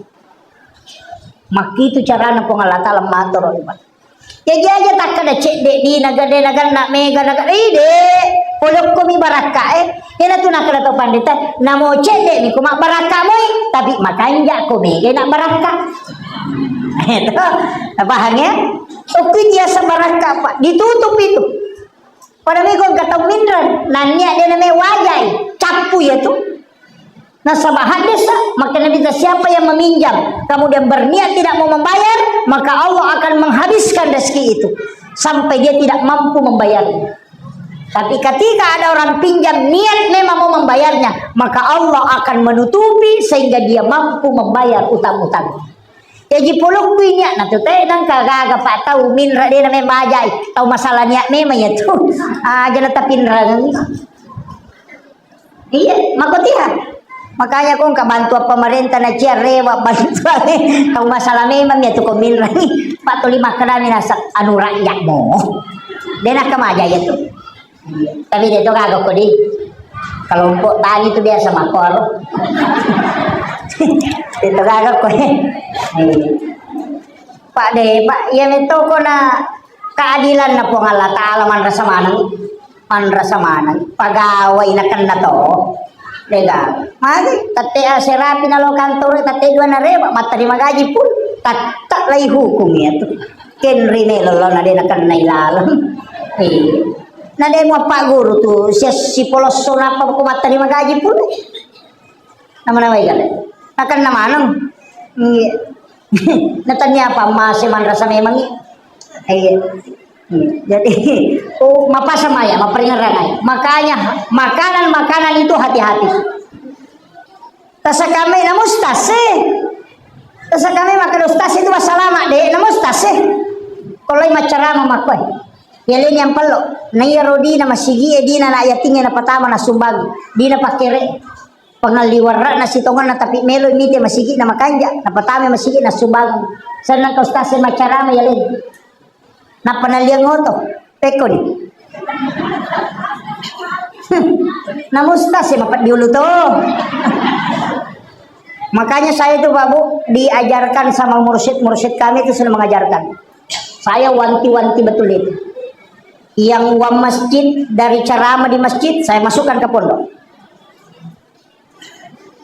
Makkitu carana Puang Allah Ta'ala matoro ibadah. Jaji aja takkeda cedde dina gede naganna mega naga ide polokko mi barakka e. Iyana tu nakkeda to pandita namo cedde mi ko mabbarakka moi tapi makanja ko mega na barakka. Itu paham ya? Okui biasa barakka apa? Ditutup itu. Pada mego engka tau minreng, nannia de name wajai, cappu ya tu. Nasaba hadis, maka Nabi ta, siapa yang meminjam, kemudian berniat tidak mau membayar, maka Allah akan menghabiskan rezeki itu sampai dia tidak mampu membayarnya. Tapi ketika ada orang pinjam niat memang mau membayarnya, maka Allah akan menutupi sehingga dia mampu membayar utang-utangnya. Jaji polokku ini na tu te nangka gaga pak tau minra de name bajai tau masalah niat memang ya tu. Ah, jana tapinrang. Iya, makotiha. Makanya kong ka bantuan pemerintah na cia rewa bantuan tau masalah memang ya tu ko minra ni. Pak tuli makkeda mi nasa anu rakyat mo. De nakka maja ya tu. Tapi de to gaga ko di. Kelompok tani tu biasa makor. De to gaga ko. Pak de, Pak, iya metto ko na keadilan na Puang Allah Ta'ala manrasa maneng. Manrasa maneng. Pegawai na kenna to. Lega. Magi, tette aserapi na lo kantor, tette dua na rewa, matterima gaji pun. Tatta lai hukum ya tu. Kenri melo lo na de na kenna ilaleng. Iya. Na de mu apa guru tu, sia sipolosso napa ko matterima gaji pun. Nama-nama ikan. Akan nama nang. Iya. Natanya apa emas manrasa memang iya. Iya. Iya. Jadi, oh, mapasa maya, maperingeran ai. Makanya makanan-makanan itu hati-hati. Tasakame na mustase. Tasakame maka ustaz itu wassalama de, na mustase. Kalau macarama makoi. Ya lain yang perlu. Na iya rodina masigi dina na yatinge na pertama na sumbang. Dina pakere. Pangalliwerra'na sitongenna, tapi melo mite masigi'na makanja, napatama masigi'na sumbangeng. Sennang ka ustaz e macarama yaleng. Nappa nalliang oto, pekkoni. Namu ustaz e mapeddi ulu to. Makanya saya itu Pak Bu diajarkan sama mursyid-mursyid kami itu sudah mengajarkan. Saya wanti-wanti betul itu. Yang uang masjid dari ceramah di masjid saya masukkan ke pondok.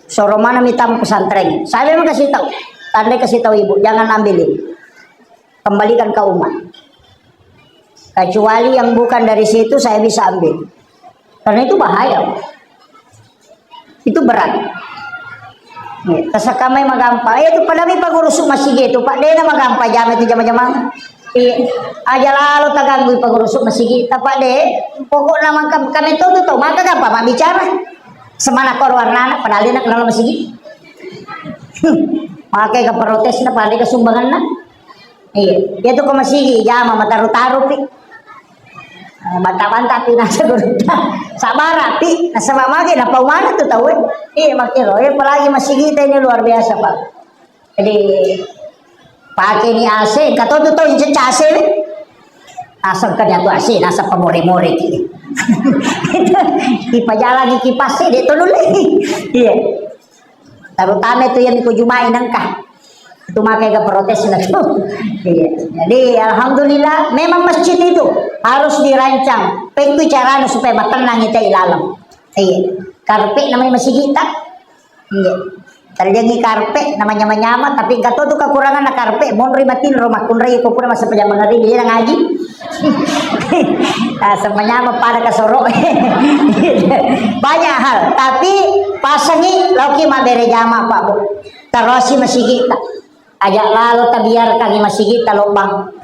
Soro mana mita pesantren. Saya memang kasih tahu. Tandai kasih tahu ibu, jangan ambilin. Kembalikan ke umat. Kecuali yang bukan dari situ saya bisa ambil. Karena itu bahaya. Itu berat. Iya, tasakamai magampa. Eh, itu pada mi pengurusu masigi itu, Pak. Dena magampa jama itu jama-jama. Iya, aja lalo taganggui pengurusu masigi. Tapi de, pokoknya maka kami tahu tuh, tahu maka gampang mak bicara. Semana kor warnana, padahal dia nak kenal masigi. Pakai ke protes na, pada ke sumbangan na. Iya, dia tuh ke masigi, jama, mataru-taru, Pi. Eh, banta-banta pi nasa gurutta. Sabara pi, nasaba mage napau maneng tu tau e. Iya, makkiro. Eh, apalagi masigi kita ini luar biasa, Pak. Jadi, pakai ni A C, kata tu tau ince A C. Asal kerja tu A C, nasa pamore-more ki. Itu, dipajalangi kipas e, dia tolong lagi. Iya. Terutama itu yang ku jumai nengka. Itu makanya ke protes na tu. Iya. Jadi, alhamdulillah, memang masjid itu harus dirancang. Pentu caranya supaya matenang kita ilalem. Iya. Karpet namanya masjid kita. Iya. Terjadi karpet namanya menyama, tapi nggak tahu tuh kekurangan na karpet. Monri mati rumah kunrai, kok kurang masa pejam ngeri dia ngaji. Ah, semuanya pada kasoro. Banyak hal, tapi pasangi loki mabbere jama, Pak, Bu. Tarosi masigi ta. Aja lalo tabiarkan masigi ta lobang.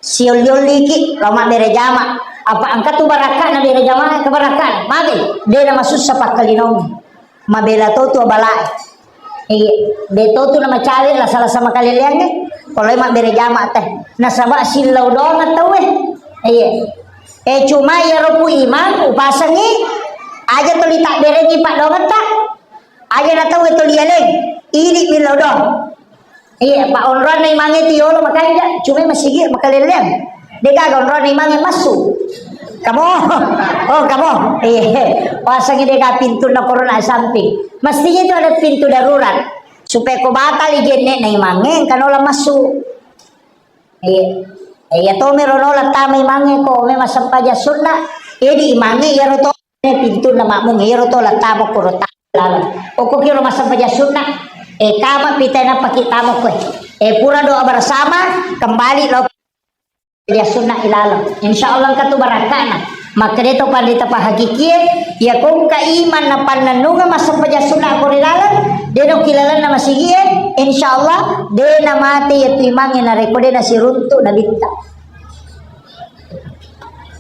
Siolli-olliki lao mabbere jama. Apa engka tu barakka na bere jama, kebarakka. Mate, de na masussa pakkalinong. Mabela to tu abalae. Iya, de to tu na macawe la sala sama kaleleangnge. Kalau mabbere jama teh. Nasaba sillau doang tau e. Iya. Eh, cuma iyaro ku imang upasengi aja tuli tabberengi paddoangetta. Aja na tau e tuli aleng. Idi millau doang. Iya, pa onroanna imangnge tu yolo makanja, cuma masigi makaleleang. De gaga onroanna imangnge massu. Kamu? Oh, kamu? Iya. Pasangi de gaga pintunna corona samping. Mestinya itu ada pintu darurat. Supaya ko batal ijenne'na imangnge, engka nola massu. Iya. Iya to mero nola tama imangnge ko memang sempajang sunna. Iya di imangnge iyaro to pintunna makmung iyaro to la tama koro ta-, laleng. Okko kiro massempajang sunna. Eh, kama pita nappa ki tama koe. Eh, pura doa bersama, kembali lo pajang sunna ilaleng. Insya Allah engka tu barakkana. Makkeda to pandita pahakikie, iya ko engka iman na pannennungeng massempajang sunna ko ri laleng, de no ki lalenna masigie, insya Allah de na mate iya tu imangnge narekko de na siruntu nabitta.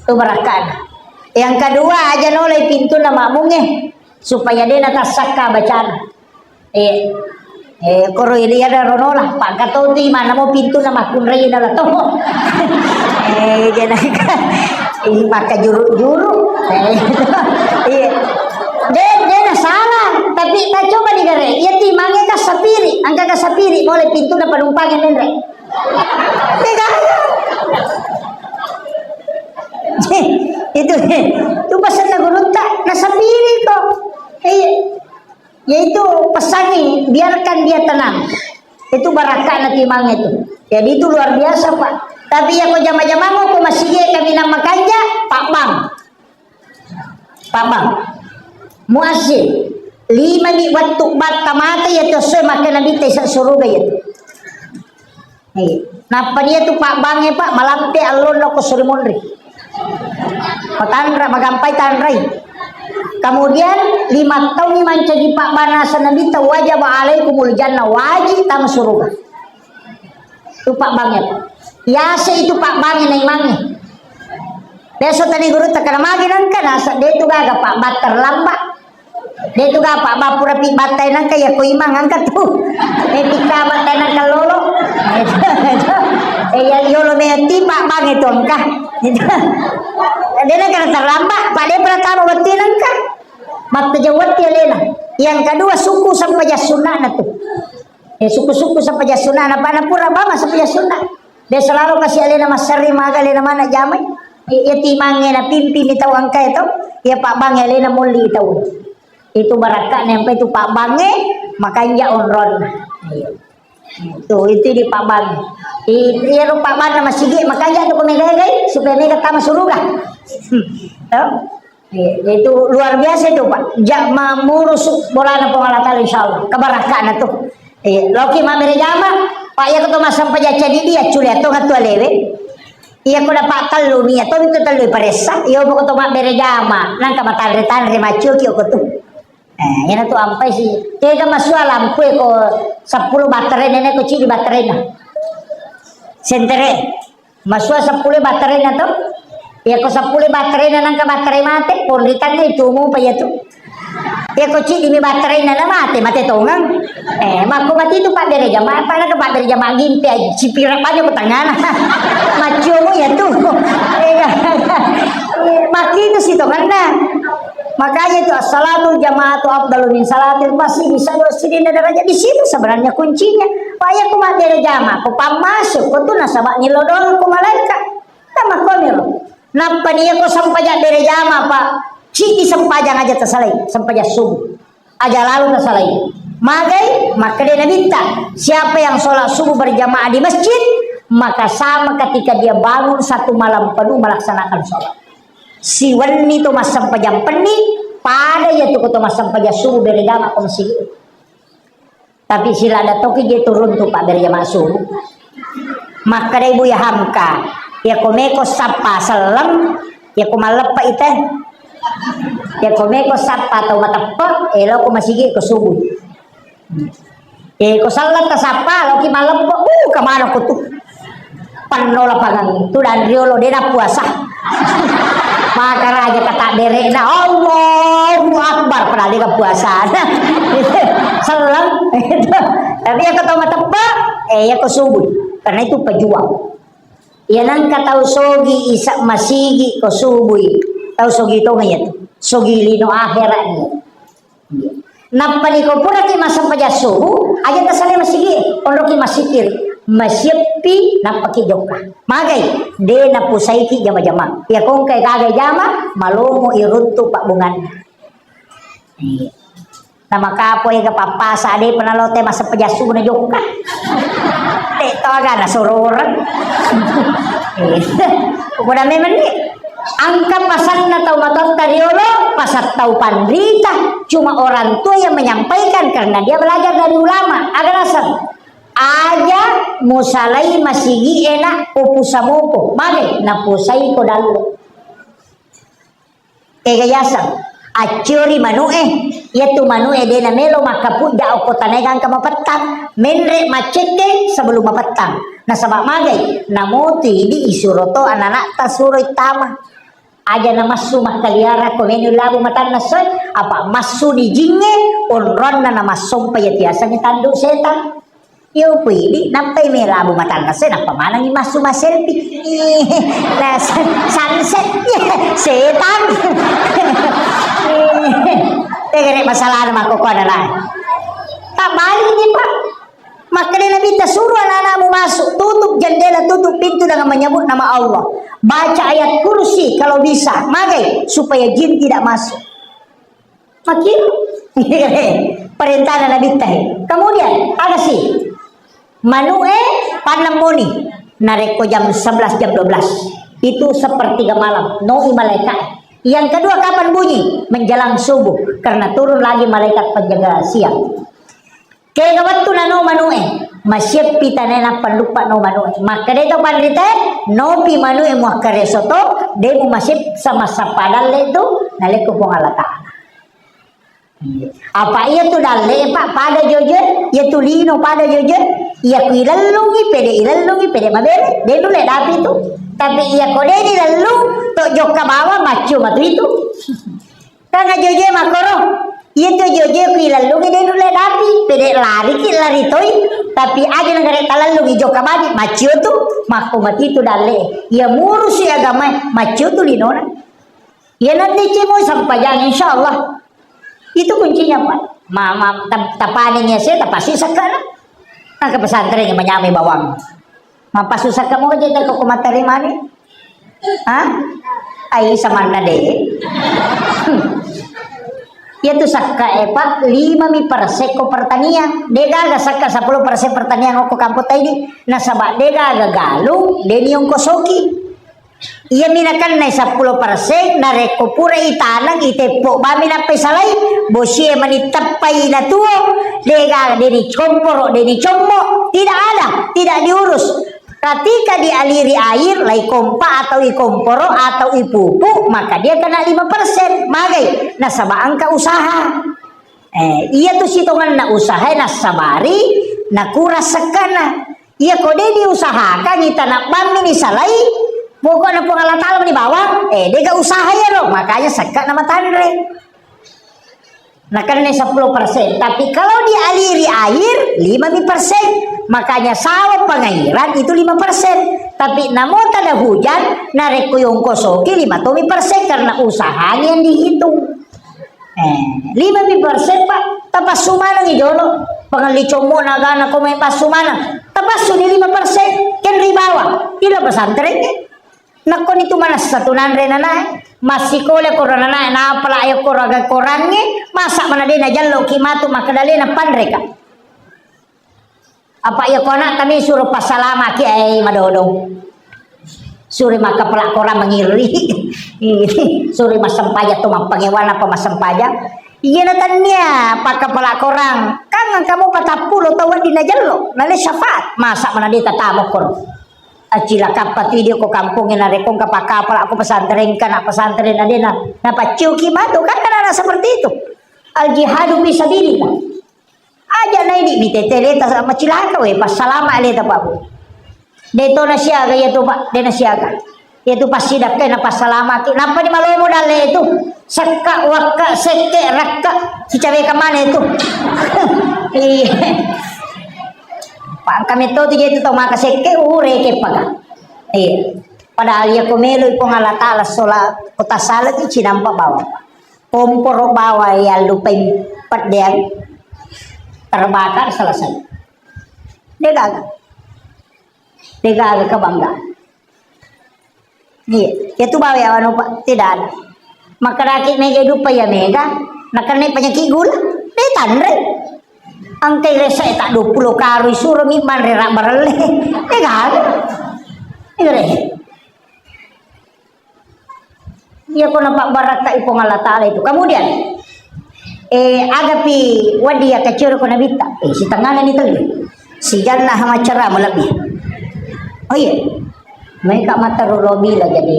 Tu barakkana. Yang kedua, aja nolai pintunna makmungnge supaya de na tassakka bacana. Eh, eh, koro ini ada ronola, pakka to tu imanna mo pintunna makkunrai na la to. Eh, jenaka. Ini maka juru-juru. Eh, iya. De, de na salah, tapi ta coba digare. Iya ti mange ka sapiri, angka ka sapiri, boleh pintunna penumpang yang menre. Tega. Itu, itu pasanna gurutta, nasapiri ko. Iya. Yaitu pesangi, biarkan dia tenang. Itu barakka na timang itu. Jadi itu luar biasa, Pak. Tapi ya ko jama-jamang ko masigi kami nama kanja, Pak Bang. Pabang. Muazzin. Lima mi wettu batta mate iya to soe makkeda nabitta isa suruga iya. Iya. Nappa dia tu pabbangnge, Pak, malampe allonna ko suri monri. Matanra, magampai tanrai. Kemudian lima taunni mancaji pabbanna nabitta, wajaba alaikumul jannah, wajib tama suruga. Tu pabbangnge. Yase itu pabbangnge naimangnge. Biasa tadi guru tekana magi nangka nasa de tu gaga pabba terlambat. De tu gaga pabba pura pi battai nangka ya ko imang angka tu. Eh, pika battai nangka lolo. Eh, ya yolo me ti pabbangnge tu angka. De nangka terlambat, pak de pura tama wettu nangka. Matte jawat ya lela. Yang kedua suku sampai jasunna tu. Eh, suku-suku sempajang sunna, na pada pura bama sempajang sunna. Biasa lalo kasi alena massarri maga alena mana jamai. Eh, iya timangnge na pimpi mi tau angka itu, iya pabbangnge alena molli tau. Itu barakka nempa itu pabbangnge, makanja onron. Iya. Itu, itu di pabbangnge. Itu iya ro pabbanna masigi, makanja tu ko mega-gai, supaya mega tama suruga. Hmm. Tau? Iya, itu luar biasa itu, Pak. Ja-, ma-, murusu bolana Puang Allah Ta'ala, insya Allah. Kebarakana tuh. Iya, loki mabbere jama, Pak, iya ketu massempajang cadi dia, culi atau ngatu alewe. Iya ko dapat tellu mi, iya to itu tellu paressa, iya poko to mabbere jama, nangka matanre-tanre maccoki ko tu. Eh, iyana tu ampai si, tega masua lampu ko seppulo baterai nene ko cidi baterai na. Sentere. Masua seppulo baterena to. Iya ko seppulo baterena nangka baterai mate, ponritanna itu mu pa iya tu. Iya ko cidi mi baterena na mate, mate tongang. Eh, makko mati tu pabbere jama, apa na pabbere jama gimpe, sipira banyak ko tangana. Maccomu iya tu. Eh, maki itu si tonganna. Makanya itu as-salatul jama'atu afdalu min salatil masjid, bisa dua sini derajat di situ sebenarnya kuncinya. Pak ya, ku mabbere jama, ku pammasuk, ku tu nasaba nilodong ku malaika. Tama komiro. Nappa ni ko sempajang bere jama, Pak. Cidi sempajang aja tasalai, sempajang subuh. Aja lalu tasalai. Magai, makkeda Nabitta, siapa yang sholat subuh berjamaah di masjid, maka sama ketika dia bangun satu malam penuh melaksanakan sholat. Siwenni to massempajang penni, pada iya tu ko to massempajang subuh bere jama ko masigi. Tapi sila ada toki je turun tu pak bere jama subuh. Makkeda Buya Hamka, iya ko meko sappa selleng, iya ko malleppe ite. Iya ko meko sappa tau mateppe, elo ko masigi ko subuh. Eh, ko sallang tasappa, loki maleppo, uh, kemana ko tu? Penno lapangan tu dan riolo, de na puasa. Maka raja kata derek na, Allahu Akbar, padahal dia puasa. Sallang. Tapi ya ketemu tepa, eh, ya ke subuh. Karena itu pejuang. Ya nangka tau sogi isa masigi ko subui. Tau sogi tonga ya tu. Sogi lino akhirat ni. Nappa ni ko puraki massempajang subuh, aja tasalai masigi, onroki massikir, masieppi, nappaki jokka. Magai, de napusaiki jama-jama. Iya kongkai gaga jama, malomo iruntu pabbunganna. Iya. Namakapo ega pappasa, de penalote massempajang subuh na jokka. De to aga na sororeng. Iya. Pokoknya memang ni. Engka pasanna tau matotta riolo, pasang tau panrita, cuma orang tua yang menyampaikan karena dia belajar dari ulama. Aga naseng? Aja musalai masigi ena upusamoko, mage napusai ko dallo. Ega yaseng, acciori manu'e, iyatu manu'e de namelo makkapujja okko tanae gangka mapettang, menre maccekke sebelum mapettang. Nasaba magai, namotui di isuro to anana'ta suroi tama. Aja namassu makkaliara ko meni labu matanna soe, apa massu ni jingnge, onronna namassompa iya tiasangnge tandu setang. Iyo pui di, nappai me labu matanna soe, nappa manengi massu masselfie. Ih, nah, sa-, sunset. Iya, setang. Tegere masalahna makkokkoe anana. Tabbalik ni, Pak. Makkeda Nabitta, "Suruh anak-anakmu masuk, tutup jendela, tutup pintu dengan menyebut nama Allah. Baca ayat kursi kalau bisa, magai supaya jin tidak masuk." Makin perintahna Nabitta. Kemudian, aga si? Manu'e pannemmoni. Narekko jam sebelas, jam dua belas. Itu sepertiga malam. Noi malaikat. Yang kedua, kapan bunyi? Menjelang subuh. Karena turun lagi malaikat penjaga siang. Kega wettu nano manu'e, masieppi tanae nappa luppa no manu'e. Makkeda to panritae, nopi manu'e muakkareso to, de mu masiep sama sappa dalle tu, nalekko Puang Allah Ta'ala. Apa iya tu dalle, Pak, pada jojo, iya tu lino pada jojo, iya ku ilellungi, pede ilellungi, pede mabere, de nulle dapi tu. Tapi iya ko de dilellung, to jokka bawang, maccio matu itu. Kan ajoje makkoro. Iya tu ajoje ku ilellungi de nulle dapi. Pede lariki lari toi. Tapi aja nagare talellungi jokka badi. Maccio tu. Makko mati tu dalle. Iya murusi agama. Maccio tu linona. Iya nanti cimu sampajang insya Allah. Itu kuncinya Pak. Mama tap-, tapani nya saya tapasi sekar. Nah ke pesantren yang menyamai bawang. Mappasusakka moje te ko mattarimani? Ha? Ai samanna de. Iya tu sakka e, Pak, lima mi persen ko pertanian. De gaga sakka sepuluh persen pertanian okko kampung tai di. Nasaba de gaga galung, de ni ongkosoki. Iya mi nakennai sepuluh persen, narekko pura itaneng, iteppo bami nappai salai, bosie mani teppai natuo, de gaga, de ni komporo, de ni commo, tidak ada, tidak diurus. Ketika dialiri air, lai kompa atau ikomporo atau ipupu, maka dia kena lima persen. Magai? Nasaba engka usaha. Eh, iya tu sitongenna usaha nassabari nakura sekkana. Iya ko de diusahakan, itana bammi ni salai, pokokna Puang Allah Ta'ala ni bawang, eh, dega usaha ya lo, makanya sekka na matanre. Nakenna sepuluh persen, tapi kalau dialiri air, lima persen. Makanya sawa pengairan itu lima persen. Tapi namo tada hujan, narekko yongkosoki lima tomi persen karena usahanya yang dihitung. Eh, lima persen, Pak, tapassu manengi jolo. Pengelli commo nagana ko mai passu maneng. Tapassu ni lima persen, ken ribawa. Ila pesantren. Nakkoni tu manessa tu nanre nanae, massikola koro nanae, napala ayo koro aga korangnge, masa mana de najallo ki matu makkeda le napanreka. Apa iya ko anak kami suro passalamaki, eh, madodong. Suri makkapala korang mangiri. Suri massempajang tu mappangewana apa massempajang. Iya na tania pakkapala korang. Kan kamu patappulo tau wedding najallo, nale syafaat. Masa mana de tatamo koro. Acilakappa tu idi ko kampongnge narekko engka pakkapala ko pesantren, kana pesantren adena napacciuki matu, kan ada seperti itu. Al jihadu fi sabilillah. Aja naidi mitete leta sama cilaka we, passalama leta Pak Bu. De to nasiaga iya tu Pak, de nasiaga. Iya tu passidakkai na passalamaki. Nappa di malomo dalle itu. Sekka, wakka, sekke, rakka. Sicawe kamane itu. Iya. Pangka metto tu jadi tau maka sekke, uh, reke paga. Iya. Padahal iya ko melo Puang Allah Ta'ala sola kota salah tu cinampa bawang. Komporo bawang ya lupai peddeang terbakar selesai. Dia gagal. Dia gagal kebanggaan. Iya, ya tu bawa ya anu Pak, tidak ada. Makaraki mega dupa ya mega, nakarena penyakit gula, dia tanre. Angkai resa tak dua puluh karung suro mi manre rak barelle. Dia gagal. Iya deh. Iya ko napabbarakkai Puang Allah Ta'ala itu. Kemudian, eh, agapi wedding ya kaciro ko nabitta. Eh, sitengana ni telli. Sijanna hamacara malebbi. Oh iya. Mereka mata robi lah jadi.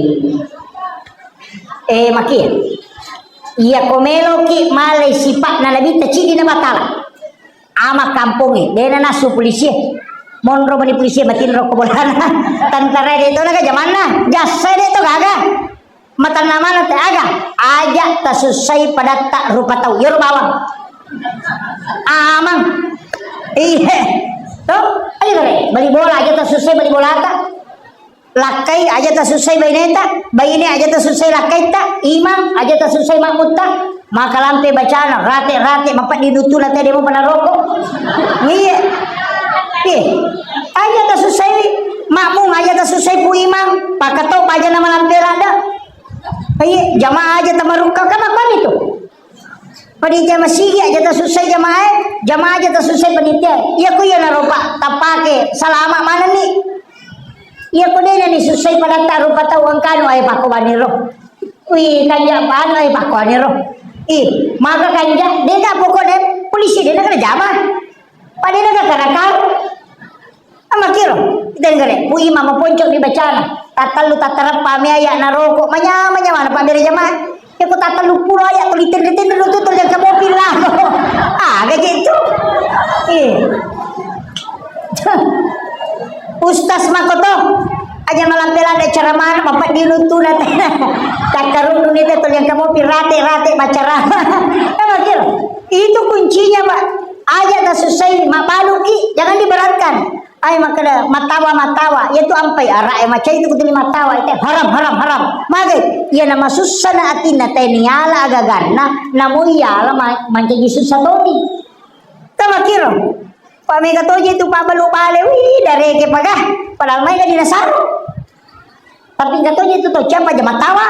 Eh, maki. Iya ko meloki malai sipatna nabitta cidi na batala. Ama kampongnge, dena nasu polisi. Monro mani polisi matinro ko bolana. Tentara de to naga jamanna, jasa de to gaga. Matanna mana te aga? Aja tasussai padatta rupa tau. Yoro bawang. Amang. Ihe. To, ayo re, bali bola aja tasussai bali bolata. Lakkai aja tasussai baineta, baine aja tasussai lakkaitta, imang aja tasussai makmutta, makalampe bacana, rate-rate, mapeddi duttuna tede mo panaroko. Iya. Iya. Aja tasussai makmung, aja tasussai pu imang, pakatau aja nama lampe ladda. Iya, jamaah aja tamarukka, kan apa itu? Panitia masigi aja tasussai jamaah, jamaah aja tasussai panitia. Iya ku iya naropa tapake salama manenni. Iya ku dena ni sussai padatta rupa tau engkanu ae pakko baniro. Wih, kanja panu ae pakko baniro. Ih, maka kanja dega pokoknya polisi dena kena jamaah. Padena kakarakar. Amakiro, denggare, bu imam maponco di bacana. Tatallu tatarappa mi aya naroko. Manyama nyamana pabbere jamaah. Ya ku tatallu pulo aya tu ditende-tende tu tu jangka mobil lah. Ah, gaji itu. Eh. Ustaz makoto. Aja malampe lada cara mana bapak di lutu nanti. Takarundu ni tu jangka mobil rate-rate bacara. Amakiro. Itu kuncinya, Pak. Aja tasusai, mabaluki, jangan diberatkan. Ai makkeda, "Mattawa, mattawa." Iyatu ampai ara'e macai tu kutuli mattawa, ite, "Haram, haram, haram." Magai? Iyana masussana atinna, tae niala agaganna, namo iyala ma-, mancaji sussa toni. Tamakiro. Pamega toje tu pabbalu bale, wih, dareke paga. Padahal maega dinasaro. Tapi engka toje tu tau ciampa aja mattawa.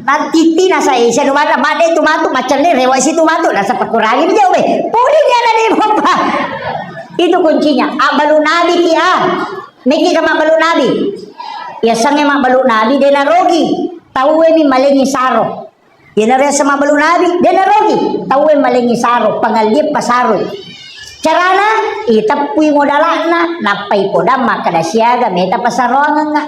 Nanti tina sai, saya nubanna, madde tu matu, macelle, rewa si tu matu, nasa pakurangi ni jauh be. Puri ni ada di bapa. Itu kuncinya. Abbalu nabi ki ah. Meki ka mabbalu nabi. Ya sange mabbalu nabi, dena rogi. Tau mi malengi saro. Iyanaro yaseng mabbalu nabi, de narogi. Tauwe malengi saro, pangallie pasaroi. Carana, iteppui modala'na, nappai podang makkeda siaga meta pasaroangengnga.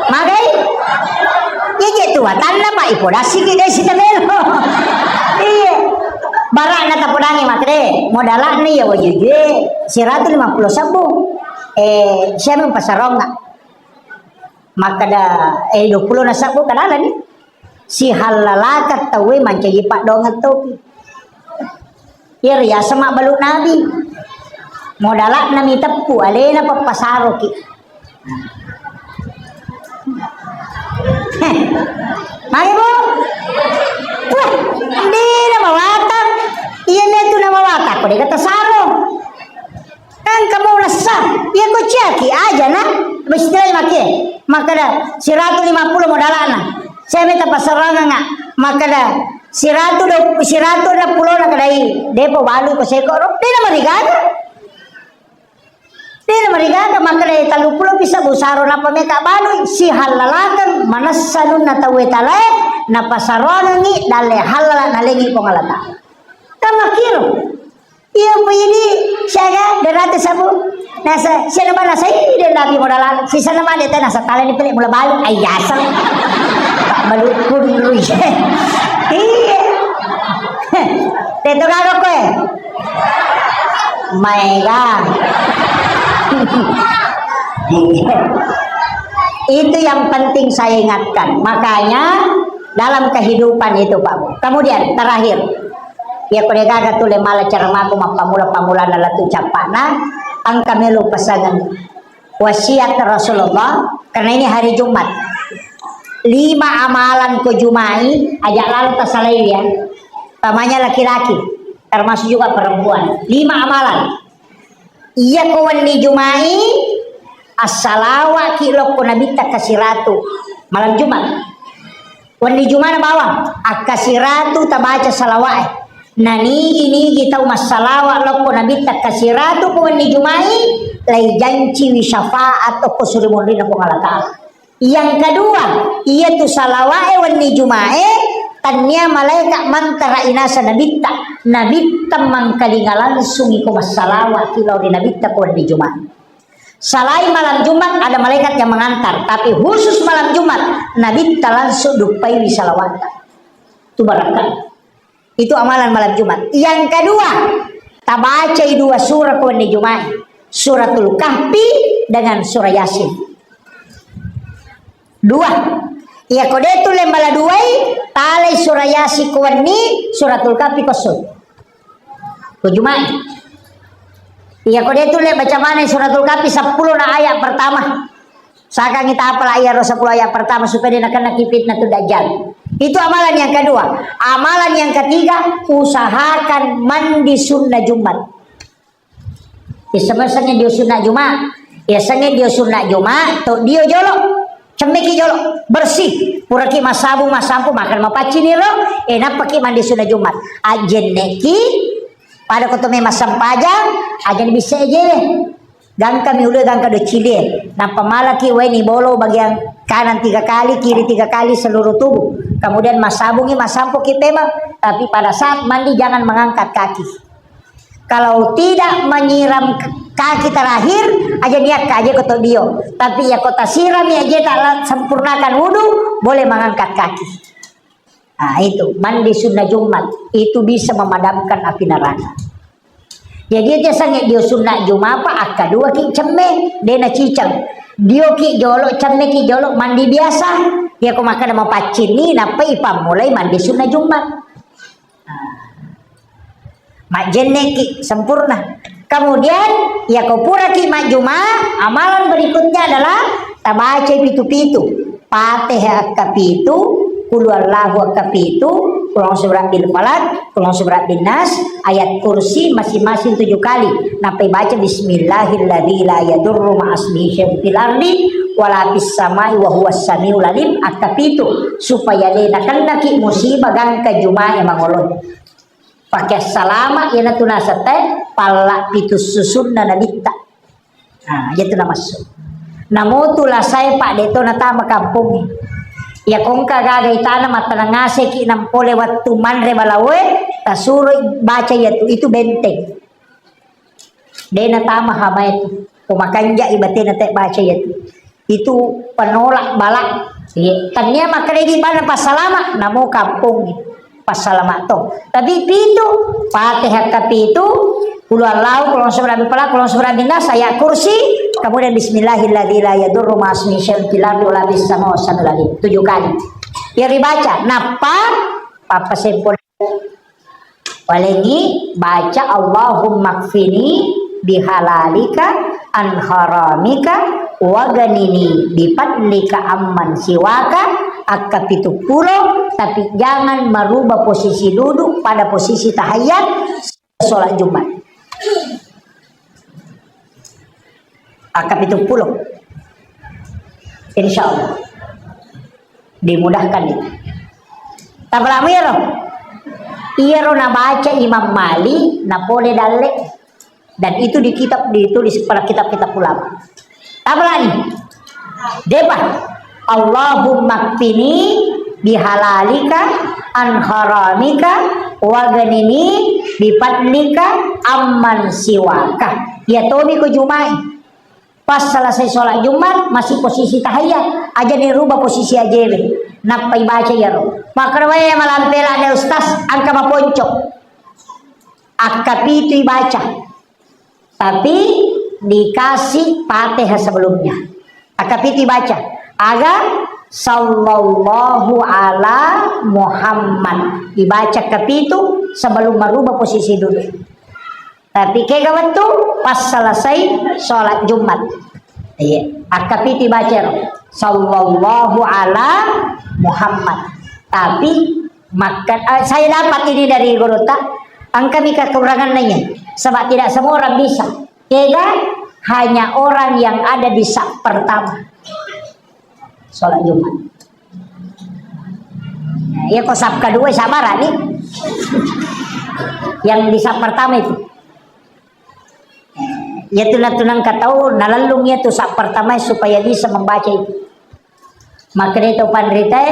Magai? Iya je tu watanna, Pak, ipodassiki desi tamelo. Iya. Bara'na tapodangi makkeda, modala'na iya wajujue siratu lima puluh sabbu. Eh, siapa yang pasarongnga? Makkeda, eh, dua puluh na sabbu kadalani. Sihallalakang tauwe mancaji paddoangeng topi. Iya riaseng mabbalu nabi. Modala'na miteppu, alena pappasaroki. Heh. Magi, Bu? Wah, dena mawatang. Iya metu na mawatang, ko dega tasaro. Engka mau lessa, iya ko ciaki aja na, mesti lagi maki. Makkeda siratu lima puluh modalana. Saya minta pasarangan nggak? Makkeda siratu do, siratu enam puluh na kedai. Depo balu ko seko ro. Dena marigaga. Dena marigaga makkeda tellu puluh bisa busaro napa meka balu si halalakan manessa nunna tauwe talae na pasarangangi dalle halala nalengi Puang Allah Ta'ala. Kan makkiro. Iya, apa ini? Siaga, dua ratus sabbu. Nasa, siapa nasa ini dia nabi modal. Sisa nama dia teh nasa talen ini pelik mula balik. Ayasa. Tak balik pun. Iya. Teto karo kowe. Maega. Itu yang penting saya ingatkan. Makanya dalam kehidupan itu, Pak Bu. Kemudian terakhir, ya, ko degaga tule mala ceramaku mappamula-pamulana latu cappana, engka melo pesangan wasiat Rasulullah, karena ini hari Jumat. Lima amalan ko Jumai, aja lalu tasalai ya. Utamanya laki-laki, termasuk juga perempuan. Lima amalan. Iya ko wenni Jumai, assalawaki lokko nabitta kasiratu malam Jumat. Wenni Jumana bawang, akkasiratu tabaca salawa'e. Nanigi-nigi tau massalawa lokko nabitta kasiratu ko wenni Jumai, laijanciwi syafaat okko suri munrinna Puang Allah Ta'ala. Yang kedua, iya tu salawa'e wenni Juma'e, tannia malaeka mantara inasa nabitta. Nabitta mangkalinga langsung iko massalawa ki lao ri nabitta ko wenni Juma'e. Selain malam Jumat ada malaikat yang mengantar, tapi khusus malam Jumat nabitta langsung duppaiwi salawatta. Tu barakka. Itu amalan malam Jumat. Yang kedua, tabacai dua surah ko wenni Jumat. Suratul Kahfi dengan surah Yasin. Dua. Iya ko de tu le mala duai, talai surah Yasin ko wenni, suratul Kahfi ko su. Ko Jumat. Iya ko de tu le baca mana suratul Kahfi sepuluh na ayat pertama. Sakangi tapala iyaro sepuluh ayat pertama supaya dia nakena fitnah tu dajjal. Itu amalan yang kedua. Amalan yang ketiga, usahakan mandi sunnah Jumat. Isemesengi dio sunnah Jumat. Iyasengi dio sunnah Jumat, to dio jolo. Cemmeki jolo, bersih. Puraki masabu, masampu, makan mapaccini ro. Eh, nappaki mandi sunnah Jumat. Ajenneki, pada koto memang sempajang, ajeng bisa aja. Gangka mi ulue gangka doccilie. Nappa malaki wae ni bolo bagian kanan tiga kali, kiri tiga kali seluruh tubuh. Kemudian massabungi, massampoki pemeng. Tapi pada saat mandi jangan mengangkat kaki. Kalau tidak menyiram k-, kaki terakhir, aja niat aja koto dio. Tapi ya kota sirami aja tak la-, sempurnakan wudhu, boleh mengangkat kaki. Nah, itu mandi sunnah Jumat itu bisa memadamkan api neraka. Jadi itu sange dio sunnah Jumat apa akka dua ki cemme dena ciceng. Dio ki jolo cemme ki jolo mandi biasa. Ya ko makkeda mapaccini nappa ipammulai mandi sunnah Jumat. Nah. Majjenneki sempurna. Kemudian, yako puraki majjuma, amalan berikutnya adalah tabacai pitu-pitu. Fatihah akka pitu, Qul huwallahu akka pitu, Qul a'udzu birabbil falaq, Qul a'udzu birabbin nas, ayat kursi masing-masing tujuh kali. Nappai baca bismillahilladzi la yadurru ma'asmihi syai'un fil ardi wala fis samai wa huwas samiul alim akka pitu supaya de nakennaki musibah gangka jumae mangolo. Pake salama, iyanatu nasette palla pitu susunna nabitta. Nah, iyatu namassu. Namotu lasae, Pak, de to natama kampongnge. Iya kongka gaga itana mattaneng ngaseki nampole wettu manre balaoe, tasuro baca iyatu, itu benteng. De natama hamae tu. Ko makanja i batena te baca iyatu. Itu penolak bala. Iya. Tania makkeda idi bana passalama, namo kampung passalama to. Tapi pitu, Fatihah kapitu, Qul huwallahu, Qul a'udzu birabbil falaq, Qul a'udzu birabbin nas, ayat kursi, kemudian bismillahilladzi la yadurru ma'asmihi syai'un fil ardi wala fis sama wa samiul alim. Tujuh kali. Yang dibaca, nappa, papa sempurna. Walengngi baca, "Allahumma kfini bihalalika an haramika waganini bifadlika amman siwaka," akka pitu pulo, tapi jangan merubah posisi duduk pada posisi tahiyat sholat Jumat. Akka pitu pulo. Insya Allah. Dimudahkan itu. Tapalamu iyaro. Iyaro nabaca Imam Malik, napole dalle. Dan itu di kitab, ditulis pada kitab-kitab ulama. Tapalani. Depa. Allahumma kfini bihalalika an haramika waganini bifadlika amman siwaka. Ya tomi ko Jumai. Pas selesai sholat Jumat, masih posisi tahiyat. Aja ni rubah posisi ajewe. Nappa ibaca iyaro. Makkeda wae malampela ne ustaz, angka maponco. Akka pitu ibaca. Tapi dikasih Fatihah sebelumnya. Akka pitu ibaca. Aga sallallahu ala Muhammad. Ibaca kapitu sebelum merubah posisi duduk. Tapi kega wettu pas selesai sholat Jumat. Iya, akka pitu baca ro. Sallallahu ala Muhammad. Tapi maka, eh, saya dapat ini dari gurutta. Engkami kekurangan nanya. Sebab tidak semua orang bisa. Kega hanya orang yang ada di saf pertama. Sholat Jumat. Iya, ko saf kedua sabar nih. Yang di saf pertama itu. Iya, tunang-tunang katau nalellung iya tu saf pertama supaya bisa membaca itu. Makanya itu panrita,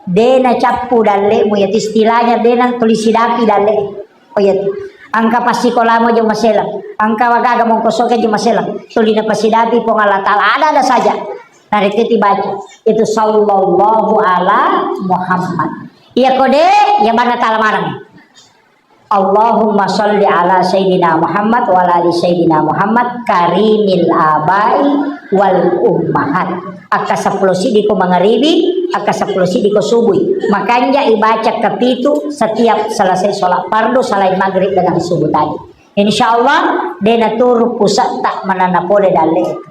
dena cappu dalle mu, iya tu istilahnya dena tulis sidapi dalle. Oh iya tu. Angka passikolamu aja maselang. Angka wagaga mongkosoke aja maselang. Tuli na pasidapi Puang Allah Ta'ala. Ada-ada saja. Narekko tibaca, itu sallallahu ala Muhammad. Iya kode, ya bana talamarang. Allahumma sholli ala Sayyidina Muhammad wa ala ali Sayyidina Muhammad karimil abai wal ummahat. Akka seppulo siddi ko mangaribi, akka seppulo siddi ko subui. Makanya ibaca kepitu setiap selesai sholat fardu selain maghrib dengan subuh tadi. Insya Allah, dena turu pusat tak manana pole dalle.